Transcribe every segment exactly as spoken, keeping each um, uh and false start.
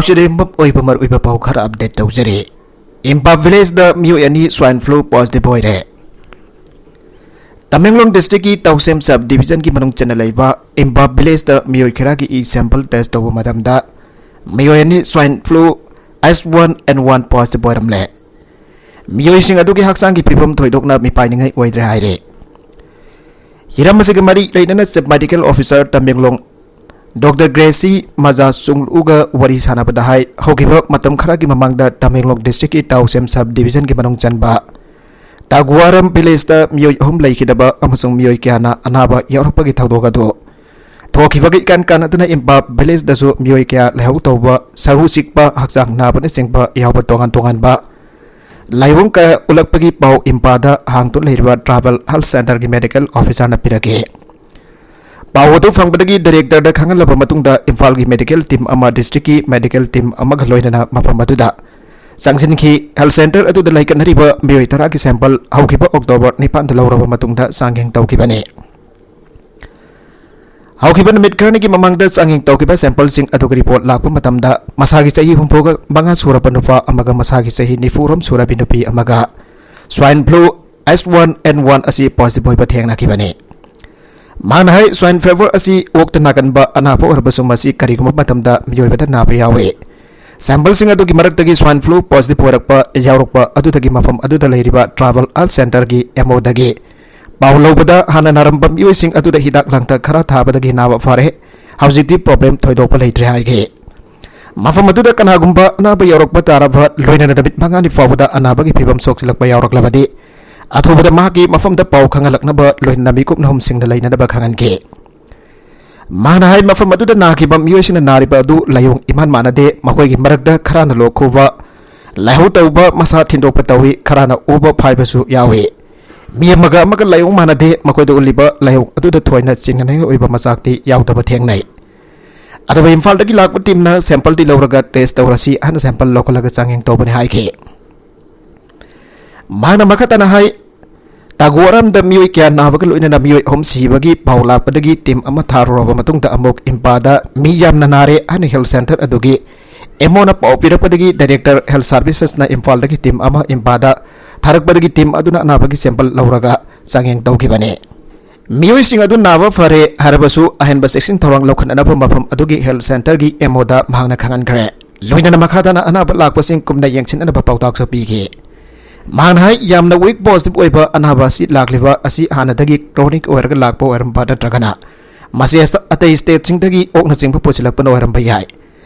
ꯁꯤꯗ ꯌꯨꯝꯐꯝ ꯑꯣꯏꯕ ꯃꯔꯨꯑꯣꯏꯕ ꯄꯥꯎ ꯈꯔ ꯑꯞꯗꯦꯠ ꯇꯧꯖꯔꯤ꯫ ꯏꯝꯐꯥꯜ ꯚꯤꯂꯦꯖꯇ ꯃꯤꯑꯣꯏ ꯑꯅꯤ ꯁ꯭ꯋꯥꯏꯟ ꯐ꯭ꯂꯨ ꯄꯣꯖꯤꯇꯤꯚ ꯑꯣꯏꯔꯦ꯫ ꯇꯃꯦꯡꯂꯣꯡ ꯗꯤꯁꯇ꯭ꯔꯤꯛꯀꯤ ꯇꯧꯁꯦꯝ ꯁꯕ ꯗꯤꯕꯤꯖꯟꯒꯤ ꯃꯅꯨꯡ ꯆꯟꯅ ꯂꯩꯕ ꯏꯝꯐꯥꯜ ꯚꯤꯂꯦꯖꯇ ꯃꯤꯑꯣꯏ ꯈꯔꯒꯤ ꯏ ꯁꯦꯝꯄꯜ ꯇꯦꯁ ꯇꯧꯕ ꯃꯇꯝꯗ ꯃꯤꯑꯣꯏ ꯑꯅꯤ swine flu H one N one positive ꯑꯣꯏꯔꯝꯂꯦ꯫ ꯃꯤꯑꯣꯏꯁꯤꯡ ꯑꯗꯨꯒꯤ ꯍꯛꯆꯥꯡꯒꯤ ꯐꯤꯕꯝ ꯊꯣꯏꯗꯣꯛꯅ ꯃꯤꯄꯥꯏꯅꯤꯡꯉꯥꯏ ꯑꯣꯏꯗ꯭ꯔꯦ ꯍꯥꯏꯔꯦ꯫ ꯍꯤꯔꯝ ꯑꯁꯤꯒꯤ ꯃꯔꯤ ꯂꯩꯅꯅ chief medical officer Tamenglong doctor Gracy ꯃꯖꯥ ꯆꯨꯡꯂꯨꯒ ꯋꯥꯔꯤ ꯁꯥꯟꯅꯕꯗ ꯍꯥꯏ, ꯍꯧꯈꯤꯕ ꯃꯇꯝ ꯈꯔꯒꯤ ꯃꯃꯥꯡꯗ ꯇꯃꯦꯡꯂꯣꯡ ꯗꯤꯁꯇ꯭ꯔꯤꯛꯀꯤ ꯇꯥꯎꯁꯦꯝ ꯁꯕ ꯗꯤꯕꯤꯖꯟꯒꯤ ꯃꯅꯨꯡ ꯆꯟꯕ ꯇꯥꯒꯨꯋꯥꯔꯝ ꯚꯤꯂꯦꯖꯇ ꯃꯤꯑꯣꯏ ꯑꯍꯨꯝ ꯂꯩꯈꯤꯗꯕ ꯑꯃꯁꯨꯡ ꯃꯤꯑꯣꯏ ꯀꯌꯥꯅ ꯑꯅꯥꯕ ꯌꯥꯎꯔꯛꯄꯒꯤ ꯊꯧꯗꯣꯛ ꯑꯗꯨ ꯊꯣꯛꯈꯤꯕꯒ ꯏꯀꯥꯟ ꯀꯥꯟꯅꯗꯨꯅ ꯏꯝꯄꯥ ꯚꯤꯂꯦꯖꯇꯁꯨ ꯃꯤꯑꯣꯏ ꯀꯌꯥ ꯂꯥꯏꯍꯧ ꯇꯧꯕ, ꯁꯔꯨ ꯆꯤꯛꯄ, ꯍꯛꯆꯥꯡ ꯅꯥꯕꯅꯆꯤꯡꯕ ꯌꯥꯎꯕ ꯇꯣꯉꯥꯟ ꯇꯣꯉꯥꯟꯕ ꯂꯥꯏꯑꯣꯡ ꯀꯌꯥ ꯎꯠꯂꯛꯄꯒꯤ ꯄꯥꯎ ꯏꯝꯄꯥꯗ ꯍꯥꯡꯗꯨꯅ ꯂꯩꯔꯤꯕ ꯇ꯭ꯔꯥꯏꯕꯦꯜ ꯍꯦꯜꯊ ꯁꯦꯟꯇꯔꯒꯤ ꯃꯦꯗꯤꯀꯦꯜ ꯑꯣꯐꯤꯁꯔꯅ ꯄꯤꯔꯛꯏ꯫ ꯄꯥꯎ ꯑꯗꯨ ꯐꯪꯕꯗꯒꯤ ꯗꯥꯏꯔꯦꯛꯇꯔꯗ ꯈꯪꯍꯜꯂꯕ ꯃꯇꯨꯡꯗ ꯏꯝꯐꯥꯜꯒꯤ ꯃꯦꯗꯤꯀꯦꯜ ꯇꯤꯝ ꯑꯃ, ꯗꯤꯁꯇ꯭ꯔꯤꯛꯀꯤ ꯃꯦꯗꯤꯀꯦꯜ ꯇꯤꯝ ꯑꯃꯒ ꯂꯣꯏꯅꯅ ꯃꯐꯝ ꯑꯗꯨꯗ ꯆꯪꯁꯤꯟꯈꯤ꯫ ꯍꯦꯜꯊ ꯁꯦꯟꯇꯔ ꯑꯗꯨꯗ ꯂꯩꯀꯠꯅꯔꯤꯕ ꯃꯤꯑꯣꯏ ꯇꯔꯥꯒꯤ ꯁꯦꯝꯄꯜ ꯍꯧꯈꯤꯕ ꯑꯣꯛꯇꯣꯕꯔ ꯅꯤꯄꯥꯟꯗ ꯂꯧꯔꯕ ꯃꯇꯨꯡꯗ ꯆꯥꯡꯌꯦꯡ ꯇꯧꯈꯤꯕꯅꯤ꯫ ꯍꯧꯈꯤꯕ ꯅꯨꯃꯤꯠ ꯈꯔꯅꯤꯒꯤ ꯃꯃꯥꯡꯗ ꯆꯥꯡꯌꯦꯡ ꯇꯧꯈꯤꯕ ꯁꯦꯝꯄꯜꯁꯤꯡ ꯑꯗꯨꯒꯤ ꯔꯤꯄꯣꯔꯠ ꯂꯥꯛꯄ ꯃꯇꯝꯗ ꯃꯁꯥꯒꯤ ꯆꯍꯤ ꯍꯨꯝꯐꯨꯒ ꯃꯉꯥ ꯁꯨꯔꯕ ꯅꯨꯄꯥ ꯑꯃꯒ ꯃꯁꯥꯒꯤ ꯆꯍꯤ ꯅꯤꯐꯨꯔꯣꯝ ꯁꯨꯔꯕꯤ ꯅꯨꯄꯤ ꯑꯃꯒ swine flu H one N one ꯑꯁꯤ ꯄꯣꯖꯤꯇꯤꯚ ꯑꯣꯏꯕ ꯊꯦꯡꯅꯈꯤꯕꯅꯤ꯫ ꯃꯍꯥꯛꯅ ꯍꯥꯏ, ꯁ꯭ꯋꯥꯏꯟ ꯐꯤꯚꯔ ꯑꯁꯤ ꯑꯣꯛꯇ ꯅꯥꯒꯟꯕ ꯑꯅꯥꯕ ꯑꯣꯏꯔꯕꯁꯨ ꯃꯁꯤ ꯀꯔꯤꯒꯨꯝꯕ ꯃꯇꯝꯗ ꯃꯤꯑꯣꯏꯕꯗ ꯅꯥꯕ ꯌꯥꯎꯏ꯫ ꯁꯦꯝꯄꯜꯁꯤꯡ ꯑꯗꯨꯒꯤ ꯃꯔꯛꯇꯒꯤ ꯁ꯭ꯋꯥꯏꯟ ꯐ꯭ꯂꯨ ꯄꯣꯖꯤꯇꯤꯚ ꯑꯣꯏꯔꯛꯄ ꯌꯥꯎꯔꯛꯄ ꯑꯗꯨꯗꯒꯤ ꯃꯐꯝ ꯑꯗꯨꯗ ꯂꯩꯔꯤꯕ ꯇ꯭ꯔꯥꯏꯕꯦꯜ ꯍꯦꯜꯊ ꯁꯦꯟꯇꯔꯒꯤ ꯑꯦꯝ ꯑꯣꯗꯒꯤ ꯄꯥꯎ ꯂꯧꯕꯗ ꯍꯥꯟꯅ ꯅꯥꯔꯝꯕ ꯃꯤꯑꯣꯏꯁꯤꯡ ꯑꯗꯨꯗ ꯍꯤꯗꯥꯛ ꯂꯥꯡꯊꯛ ꯈꯔ ꯊꯥꯕꯗꯒꯤ ꯅꯥꯕ ꯐꯔꯦ꯫ ꯍꯧꯖꯤꯛꯇꯤ ꯄ꯭ꯔꯣꯕ꯭ꯂꯦꯝ ꯊꯣꯏꯗꯣꯛꯄ ꯂꯩꯇ꯭ꯔꯦ ꯍꯥꯏꯈꯤ꯫ ꯃꯐꯝ ꯑꯗꯨꯗ ꯀꯅꯥꯒꯨꯝꯕ ꯑꯅꯥꯕ ꯌꯥꯎꯔꯛꯄ ꯇꯥꯔꯕ ꯂꯣꯏꯅꯅ ꯅꯨꯃꯤꯠ ꯃꯉꯥꯅꯤ ꯐꯥꯎꯕꯗ ꯑꯅꯥꯕꯒꯤ ꯐꯤꯕꯝ ꯁꯣꯛꯆꯤꯜꯂꯛꯄ ꯌꯥꯎꯔꯛꯂꯕꯗꯤ ꯑꯊꯨꯕꯗ ꯃꯍꯥꯛꯀꯤ ꯃꯐꯝꯗ ꯄꯥꯎ ꯈꯪꯍꯜꯂꯛꯅꯕ ꯂꯣꯏꯅꯅ ꯃꯤꯀꯨꯞꯅ ꯍꯨꯝꯁꯤꯡꯅ ꯂꯩꯅꯅꯕ ꯈꯪꯍꯟꯈꯤ꯫ ꯃꯍꯥꯛꯅ ꯍꯥꯏ, ꯃꯐꯝ ꯑꯗꯨꯗ ꯅꯥꯈꯤꯕ ꯃꯤꯑꯣꯏꯁꯤꯡꯅ ꯅꯥꯔꯤꯕ ꯑꯗꯨ ꯂꯥꯏꯑꯣꯡ ꯏꯃꯥꯟ ꯃꯥꯟꯅꯗꯦ꯫ ꯃꯈꯣꯏꯒꯤ ꯃꯔꯛꯇ ꯈꯔꯅ ꯂꯣꯛ ꯈꯨꯕ, ꯂꯥꯏꯍꯧ ꯇꯧꯕ, ꯃꯁꯥ ꯊꯤꯟꯗꯣꯛꯄ ꯇꯧꯏ, ꯈꯔꯅ ꯑꯣꯕ ꯐꯥꯏꯕꯁꯨ ꯌꯥꯎꯏ꯫ ꯃꯤ ꯑꯃꯒ ꯑꯃꯒ ꯂꯥꯏꯑꯣꯡ ꯃꯥꯟꯅꯗꯦ꯫ ꯃꯈꯣꯏꯗ ꯎꯠꯂꯤꯕ ꯂꯥꯏꯑꯣꯡ ꯑꯗꯨꯗ ꯊꯣꯏꯅ ꯆꯤꯡꯅꯅꯤꯡꯉꯥꯏ ꯑꯣꯏꯕ ꯃꯆꯥꯛꯇꯤ ꯌꯥꯎꯗꯕ ꯊꯦꯡꯅꯩ꯫ ꯑꯗꯨꯕꯨ ꯏꯝꯐꯥꯜꯗꯒꯤ ꯂꯥꯛꯄ ꯇꯤꯝꯅ ꯁꯦꯝꯄꯜꯗꯤ ꯂꯧꯔꯒ ꯇꯦꯁ ꯇꯧꯔꯁꯤ ꯍꯥꯏꯅ ꯁꯦꯝꯄꯜ ꯂꯧꯈꯠꯂꯒ ꯆꯥꯡꯌꯦꯡ ꯇꯧꯕꯅꯤ ꯍꯥꯏꯈꯤ꯫ ꯃꯍꯥꯛꯅ ꯃꯈꯥ ꯇꯥꯅ ꯍꯥꯏ, ꯇꯥꯒꯨꯋꯥꯔꯝꯗ ꯃꯤꯑꯣꯏ ꯀꯌꯥ ꯅꯥꯕꯒ ꯂꯣꯏꯅꯅ ꯃꯤꯑꯣꯏ ꯑꯍꯨꯝ ꯁꯤꯕꯒꯤ ꯄꯥꯎ ꯂꯥꯛꯄꯗꯒꯤ ꯇꯤꯝ ꯑꯃ ꯊꯥꯔꯨꯔꯕ ꯃꯇꯨꯡꯗ ꯑꯃꯨꯛ ꯏꯝꯄꯥꯗ ꯃꯤ ꯌꯥꯝꯅ ꯅꯥꯔꯦ ꯍꯥꯏꯅ ꯍꯦꯜꯊ ꯁꯦꯟꯇꯔ ꯑꯗꯨꯒꯤ ꯑꯦꯝ ꯑꯣꯅ ꯄꯥꯎ ꯄꯤꯔꯛꯄꯗꯒꯤ Director Health Servicesꯅ ꯏꯝꯐꯥꯜꯗꯒꯤ team ꯑꯃ ꯏꯝꯐꯥꯜꯗ ꯊꯥꯔꯛꯄꯗꯒꯤ team ꯑꯗꯨꯅ ꯑꯅꯥꯕꯒꯤ sample ꯂꯧꯔꯒ ꯆꯥꯡꯌꯦꯡ ꯇꯧꯈꯤꯕꯅꯤ꯫ ꯃꯤꯑꯣꯏꯁꯤꯡ ꯑꯗꯨ ꯅꯥꯕ ꯐꯔꯦ ꯍꯥꯏꯔꯕꯁꯨ ꯑꯍꯦꯟꯕ ꯆꯦꯛꯁꯤꯟ ꯊꯧꯔꯥꯡ ꯂꯧꯈꯠꯅꯅꯕ ꯃꯐꯝ ꯑꯗꯨꯒꯤ health centreꯒꯤ ꯑꯦꯝ ꯑꯣꯗ ꯃꯍꯥꯛꯅ ꯈꯪꯍꯟꯈ꯭ꯔꯦ꯫ ꯂꯣꯏꯅꯅ ꯃꯈꯥ ꯇꯥꯅ ꯑꯅꯥꯕ ꯂꯥꯛꯄꯁꯤꯡ ꯀꯨꯞꯅ ꯌꯦꯡꯁꯤꯟꯅꯅꯕ ꯄꯥꯎꯇꯥꯛꯁꯨ ꯄꯤꯈꯤ꯫ ꯃꯍꯥꯛꯅ ꯍꯥꯏ, ꯌꯥꯝꯅ weak positive ꯑꯣꯏꯕ ꯑꯅꯥꯕ ꯑꯁꯤ ꯂꯥꯛꯂꯤꯕ ꯑꯁꯤ ꯍꯥꯟꯅꯗꯒꯤ chronic ꯑꯣꯏꯔꯒ ꯂꯥꯛꯄ ꯑꯣꯏꯔꯝꯕ ꯅꯠꯇ꯭ꯔꯒꯅ ꯃꯁꯤ ꯑꯇꯩ stateꯁꯤꯡꯗꯒꯤ ꯑꯣꯛꯅꯆꯤꯡꯕ ꯄꯨꯁꯤꯜꯂꯛꯄꯅ ꯑꯣꯏꯔꯝꯕ ꯌꯥꯏ꯫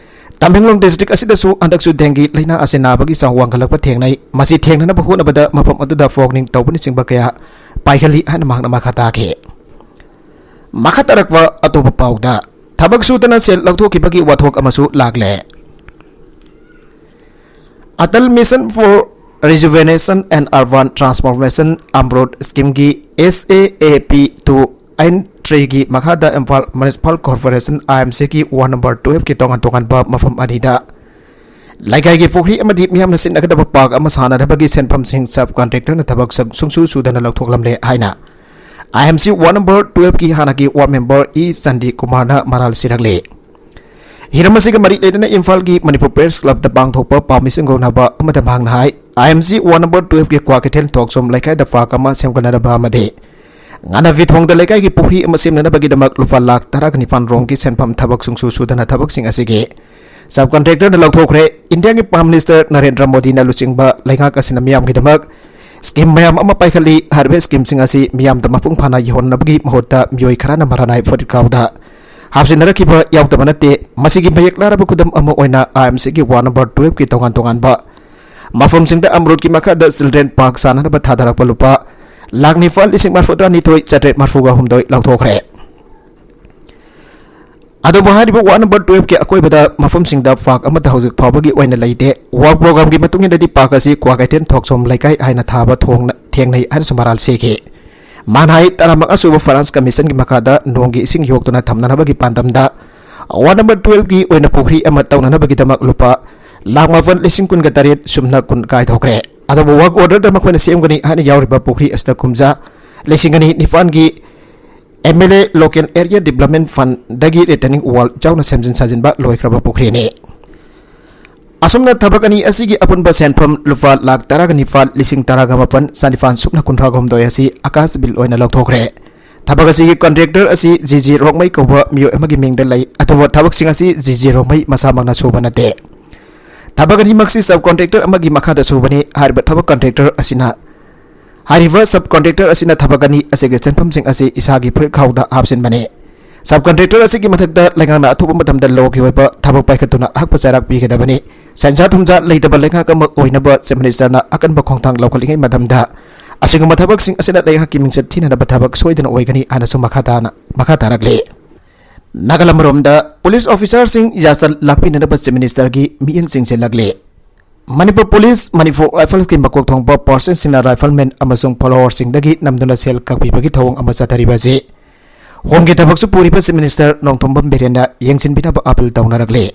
ꯇꯃꯦꯡꯂꯣꯡ district ꯑꯁꯤꯗꯁꯨ ꯍꯟꯗꯛꯁꯨ dengue ꯂꯩꯅꯥ ꯑꯁꯤ ꯅꯥꯕꯒꯤ ꯆꯥꯡ ꯋꯥꯡꯈꯠꯂꯛꯄ ꯊꯦꯡꯅꯩ꯫ ꯃꯁꯤ ꯊꯦꯡꯅꯅꯕ ꯍꯣꯠꯅꯕꯗ ꯃꯐꯝ ꯑꯗꯨꯗ fogging ꯇꯧꯕꯅꯆꯤꯡꯕ ꯀꯌꯥ ꯄꯥꯏꯈꯠꯂꯤ ꯍꯥꯏꯅ ꯃꯍꯥꯛꯅ ꯃꯈꯥ ꯇꯥꯈꯤ꯫ ꯃꯈꯥ ꯇꯥꯔꯛꯄ ꯑꯇꯣꯞꯄ ꯄꯥꯎꯗ, ꯊꯕꯛ ꯁꯨꯗꯅ ꯁꯦꯜ ꯂꯧꯊꯣꯛꯈꯤꯕꯒꯤ ꯋꯥꯊꯣꯛ ꯑꯃꯁꯨ ꯂꯥꯛꯂꯦ꯫ Atal Mission for Rejuvenation and Urban Transformation, ꯑꯃ꯭ꯔꯨꯠ schemeꯒꯤ S A A P two and threeꯒꯤ ꯃꯈꯥꯗ Imphal Municipal Corporation, I M Cꯒꯤ ward number twelveꯀꯤ ꯇꯣꯉꯥꯟ ꯇꯣꯉꯥꯟꯕ ꯃꯐꯝ ꯑꯅꯤꯗ ꯂꯩꯀꯥꯏꯒꯤ ꯄꯨꯈ꯭ꯔꯤ ꯑꯃꯗꯤ ꯃꯤꯌꯥꯝꯅ ꯁꯤꯖꯤꯟꯅꯒꯗꯕ park ꯑꯃ ꯁꯥꯅꯅꯕꯒꯤ ꯁꯦꯟꯐꯝꯁꯤꯡ sub contractorꯅ ꯊꯕꯛ ꯁꯨꯡꯁꯨ ꯁꯨꯗꯅ ꯂꯧꯊꯣꯛꯂꯝꯂꯦ ꯍꯥꯏꯅ I M C ward number twelveꯀꯤ ꯍꯥꯟꯅꯒꯤ ward member ꯏ ꯆꯟꯗꯤ ꯀꯨꯃꯥꯔꯅ ꯃꯔꯥꯜ ꯁꯤꯔꯛꯂꯤ꯫ ꯍꯤꯔꯝ ꯑꯁꯤꯒ ꯃꯔꯤ ꯂꯩꯅꯅ ꯏꯝꯐꯥꯜꯒꯤ Manipur Press Clubꯇ ꯄꯥꯡꯊꯣꯛꯄ ꯄꯥꯎꯃꯤꯁꯤꯡ ꯀꯧꯅꯕ ꯑꯃꯗ ꯃꯍꯥꯛꯅ ꯍꯥꯏ, I M C ward number twelveꯀꯤ Kwakeithel ꯊꯣꯛꯆꯣꯝ ꯂꯩꯀꯥꯏꯗ park ꯑꯃ ꯁꯦꯝꯒꯠꯅꯅꯕ ꯑꯃꯗꯤ ꯉꯥꯅꯕꯤ ꯊꯣꯡꯗ ꯂꯩꯀꯥꯏꯒꯤ ꯄꯨꯈ꯭ꯔꯤ ꯑꯃ ꯁꯦꯝꯅꯅꯕꯒꯤꯗꯃꯛ ꯂꯨꯄꯥ ꯂꯥꯈ ꯇꯔꯥꯒ ꯅꯤꯄꯥꯟ ꯔꯣꯝꯒꯤ ꯁꯦꯟꯐꯝ ꯊꯕꯛ ꯁꯨꯡꯁꯨ ꯁꯨꯗꯅ ꯊꯕꯛꯁꯤꯡ ꯑꯁꯤꯒꯤ sub contractorꯅ ꯂꯧꯊꯣꯛꯈ꯭ꯔꯦ꯫ ꯏꯟꯗꯤꯌꯥꯒꯤ Prime Minister ꯅꯔꯦꯟꯗ꯭ꯔ ꯃꯣꯗꯤꯅ ꯂꯨꯆꯤꯡꯕ ꯂꯩꯉꯥꯛ ꯑꯁꯤꯅ ꯃꯤꯌꯥꯝꯒꯤꯗꯃꯛ scheme ꯃꯌꯥꯝ ꯑꯃ ꯄꯥꯏꯈꯠꯂꯤ꯫ ꯍꯥꯏꯔꯤꯕ schemeꯁꯤꯡ ꯑꯁꯤ ꯃꯤꯌꯥꯝꯗ ꯃꯄꯨꯡ ꯐꯥꯅ ꯌꯧꯍꯟꯅꯕꯒꯤ ꯃꯍꯨꯠꯇ ꯃꯤꯑꯣꯏ ꯈꯔꯅ ꯃꯔꯥꯅꯥꯏ ꯐꯨꯔꯤꯠꯈꯥꯎꯗ ꯍꯥꯞꯆꯤꯟꯅꯔꯛꯈꯤꯕ ꯌꯥꯎꯗꯕ ꯅꯠꯇꯦ꯫ ꯃꯁꯤꯒꯤ ꯃꯌꯦꯛ ꯂꯥꯔꯕ ꯈꯨꯗꯝ ꯑꯃ ꯑꯣꯏꯅ I M Cꯒꯤ ward number twelveꯀꯤ ꯇꯣꯉꯥꯟ ꯇꯣꯉꯥꯟꯕ ꯃꯐꯝꯁꯤꯡꯗ ꯑꯃ꯭ꯔꯨꯠꯀꯤ ꯃꯈꯥꯗ children park ꯁꯥꯅꯅꯕ ꯊꯥꯗꯔꯛꯄ ꯂꯨꯄꯥ ꯂꯥꯈ ꯅꯤꯄꯥꯜ ꯂꯤꯁꯤꯡ ꯃꯔꯤꯐꯨꯇꯔꯥꯅꯤꯊꯣꯏ ꯆꯥꯇ꯭ꯔꯦꯠ ꯃꯔꯤꯐꯨꯒ ꯍꯨꯝꯗꯣꯏ ꯂꯧꯊꯣꯛꯈ꯭ꯔꯦ꯫ ꯑꯗꯨꯕꯨ ꯍꯥꯏꯔꯤꯕ ward number twelveꯀꯤ ꯑꯀꯣꯏꯕꯗ ꯃꯐꯝꯁꯤꯡꯗ park ꯑꯃꯠꯇ ꯍꯧꯖꯤꯛ ꯐꯥꯎꯕꯒꯤ ꯑꯣꯏꯅ ꯂꯩꯇꯦ꯫ Work programmeꯒꯤ ꯃꯇꯨꯡ ꯏꯟꯅꯗꯤ park ꯑꯁꯤ ꯀ꯭ꯋꯥꯀꯩꯊꯦꯜ ꯊꯣꯛꯆꯣꯝ ꯂꯩꯀꯥꯏ ꯍꯥꯏꯅ ꯊꯥꯕ ꯊꯣꯡꯅ-, ꯊꯦꯡꯅꯩ ꯍꯥꯏꯅꯁꯨ ꯃꯔꯥꯜ ꯁꯤꯈꯤ꯫ ꯃꯥꯅ ꯍꯥꯏ, ꯇꯔꯥꯃꯉꯥ ꯁꯨꯕ Forest Commissionꯒꯤ ꯃꯈꯥꯗ ꯅꯣꯡꯒꯤ ꯏꯁꯤꯡ ꯌꯣꯛꯇꯨꯅ ꯊꯝꯅꯅꯕꯒꯤ ꯄꯥꯟꯗꯝꯗ ward number twelveꯀꯤ ꯑꯣꯏꯅ ꯄꯨꯈ꯭ꯔꯤ ꯑꯃ ꯇꯧꯅꯅꯕꯒꯤꯗꯃꯛ ꯂꯨꯄꯥ ꯂꯥꯈ ꯃꯥꯄꯜ ꯂꯤꯁꯤꯡ ꯀꯨꯟꯒ ꯇꯔꯦꯠ ꯁꯨꯞꯅ ꯀꯨꯟ ꯀꯥꯏꯊꯣꯛꯈ꯭ꯔꯦ꯫ ꯑꯗꯨꯕꯨ work orderꯗ ꯃꯈꯣꯏꯅ ꯁꯦꯝꯒꯅꯤ ꯍꯥꯏꯅ ꯌꯥꯎꯔꯤꯕ ꯄꯨꯈ꯭ꯔꯤ ꯑꯁꯤꯗ ꯀꯨꯝꯖꯥ ꯂꯤꯁꯤꯡ ꯑꯅꯤ ꯅꯤꯄꯥꯟꯒꯤ M L A Local Area Development Fundꯗꯒꯤ retaining wall ꯆꯥꯎꯅ ꯁꯦꯝꯖꯤꯟ ꯁꯥꯖꯤꯟꯕ ꯂꯣꯏꯈ꯭ꯔꯕ ꯄꯨꯈ꯭ꯔꯤꯅꯤ꯫ ꯑꯁꯨꯝꯅ ꯊꯕꯛ ꯑꯅꯤ ꯑꯁꯤꯒꯤ ꯑꯄꯨꯟꯕ ꯁꯦꯟꯐꯝ ꯂꯨꯄꯥ ꯂꯥꯈ ꯇꯔꯥꯒ ꯅꯤꯄꯥꯜ ꯂꯤꯁꯤꯡ ꯇꯔꯥꯒ ꯃꯥꯄꯜ ꯆꯥꯅꯤꯄꯥꯜ ꯁꯨꯞꯅ ꯀꯨꯟꯊ꯭ꯔꯥ ꯍꯨꯝꯗꯣꯏ ꯑꯁꯤ ꯑꯀꯥꯁ ꯕꯤꯜ ꯑꯣꯏꯅ ꯂꯧꯊꯣꯛꯈ꯭ꯔꯦ꯫ ꯊꯕꯛ ꯑꯁꯤꯒꯤ ꯀꯟꯇ꯭ꯔꯦꯛꯇꯔ ꯑꯁꯤ ꯖꯤ ꯖꯤ ꯔꯣꯡꯃꯩ ꯀꯧꯕ ꯃꯤꯑꯣꯏ ꯑꯃꯒꯤ ꯃꯤꯡꯗ ꯂꯩ, ꯑꯗꯨꯕꯨ ꯊꯕꯛꯁꯤꯡ ꯑꯁꯤ ꯖꯤ ꯖꯤ ꯔꯣꯡꯃꯩ ꯃꯁꯥꯃꯛꯅ ꯁꯨꯕ ꯅꯠꯇꯦ꯫ ꯊꯕꯛ ꯑꯅꯤꯃꯛꯁꯤ ꯁꯕ ꯀꯟꯇ꯭ꯔꯦꯛꯇꯔ ꯑꯃꯒꯤ ꯃꯈꯥꯗ ꯁꯨꯕꯅꯤ꯫ ꯍꯥꯏꯔꯤꯕ ꯊꯕꯛ ꯀꯟꯇ꯭ꯔꯦꯛꯇꯔ ꯑꯁꯤꯅ ꯍꯥꯏꯔꯤꯕ ꯁꯕ ꯀꯟꯇ꯭ꯔꯦꯛꯇꯔ ꯑꯁꯤꯅ ꯊꯕꯛ ꯑꯅꯤ ꯑꯁꯤꯒꯤ ꯁꯦꯟꯐꯝꯁꯤꯡ ꯑꯁꯤ ꯏꯁꯥꯒꯤ ꯐꯨꯔꯤꯠ ꯈꯥꯎꯗ ꯍꯥꯞꯆꯤꯟꯕꯅꯤ꯫ ꯁꯕ ꯀꯟꯇ꯭ꯔꯦꯛꯇꯔ ꯑꯁꯤꯒꯤ ꯃꯊꯛꯇ ꯂꯩꯉꯥꯛꯅ ꯑꯊꯨꯕ ꯃꯇꯝꯗ ꯂꯣꯒꯤ ꯑꯣꯏꯕ ꯊꯕꯛ ꯄꯥꯏꯈꯠꯇꯨꯅ ꯑꯍꯛꯄ ꯆꯩꯔꯥꯛ ꯄꯤꯒꯗꯕꯅꯤ꯫ ꯁꯦꯟꯖꯥ ꯊꯨꯝꯖꯥ ꯂꯩꯇꯕ ꯂꯩꯉꯥꯛ ꯑꯃ ꯑꯣꯏꯅꯕ ꯆꯤꯐ ꯃꯤꯅꯤꯁꯇꯔꯅ ꯑꯀꯟꯕ ꯈꯣꯡꯊꯥꯡ ꯂꯧꯈꯠꯂꯤꯉꯩ ꯃꯇꯝꯗ ꯑꯁꯤꯒꯨꯝꯕ ꯊꯕꯛꯁꯤꯡ ꯑꯁꯤꯅ ꯂꯩꯉꯥꯛꯀꯤ ꯃꯤꯡꯆꯠ ꯊꯤꯅꯅꯕ ꯊꯕꯛ ꯁꯣꯏꯗꯅ ꯑꯣꯏꯒꯅꯤ ꯍꯥꯏꯅꯁꯨ ꯃꯈꯥ ꯇꯥꯅ, ꯃꯈꯥ ꯇꯥꯔꯛꯂꯤ꯫ ꯅꯥꯒꯥꯂꯝ ꯔꯣꯝꯗ ꯄꯨꯂꯤꯁ ꯑꯣꯐꯤꯁꯥꯔꯁꯤꯡ ꯌꯥꯆꯜ ꯂꯥꯛꯄꯤꯅꯅꯕ ꯆꯤꯐ ꯃꯤꯅꯤꯁꯇꯔꯒꯤ ꯃꯤꯠꯌꯦꯡ ꯆꯤꯡꯁꯤꯜꯂꯛꯂꯤ꯫ ꯃꯅꯤꯄꯨꯔ ꯄꯨꯂꯤꯁ, ꯃꯅꯤꯄꯨꯔ ꯔꯥꯏꯐꯜꯁꯀꯤ ꯃꯀꯣꯛ ꯊꯣꯡꯕ ꯄꯥꯔꯁꯟꯁꯤꯡꯅ ꯔꯥꯏꯐꯜꯃꯦꯟ ꯑꯃꯁꯨꯡ ꯐꯣꯂꯣꯋꯔꯁꯤꯡꯗꯒꯤ ꯅꯝꯗꯨꯅ ꯁꯦꯜ ꯀꯛꯄꯤꯕꯒꯤ ꯊꯧꯑꯣꯡ ꯑꯃ ꯆꯠꯊꯔꯤꯕ ꯑꯁꯤ ꯍꯣꯝꯒꯤ ꯊꯕꯛꯁꯨ ꯄꯨꯔꯤꯕ ꯆꯤꯐ ꯃꯤꯅꯤꯁꯇꯔ ꯅꯣꯡꯊꯣꯝꯕꯝ ꯕꯤꯔꯦꯟꯅ ꯌꯦꯡꯁꯤꯟꯕꯤꯅꯕ ꯑꯥꯄꯤꯜ ꯇꯧꯅꯔꯛꯂꯤ꯫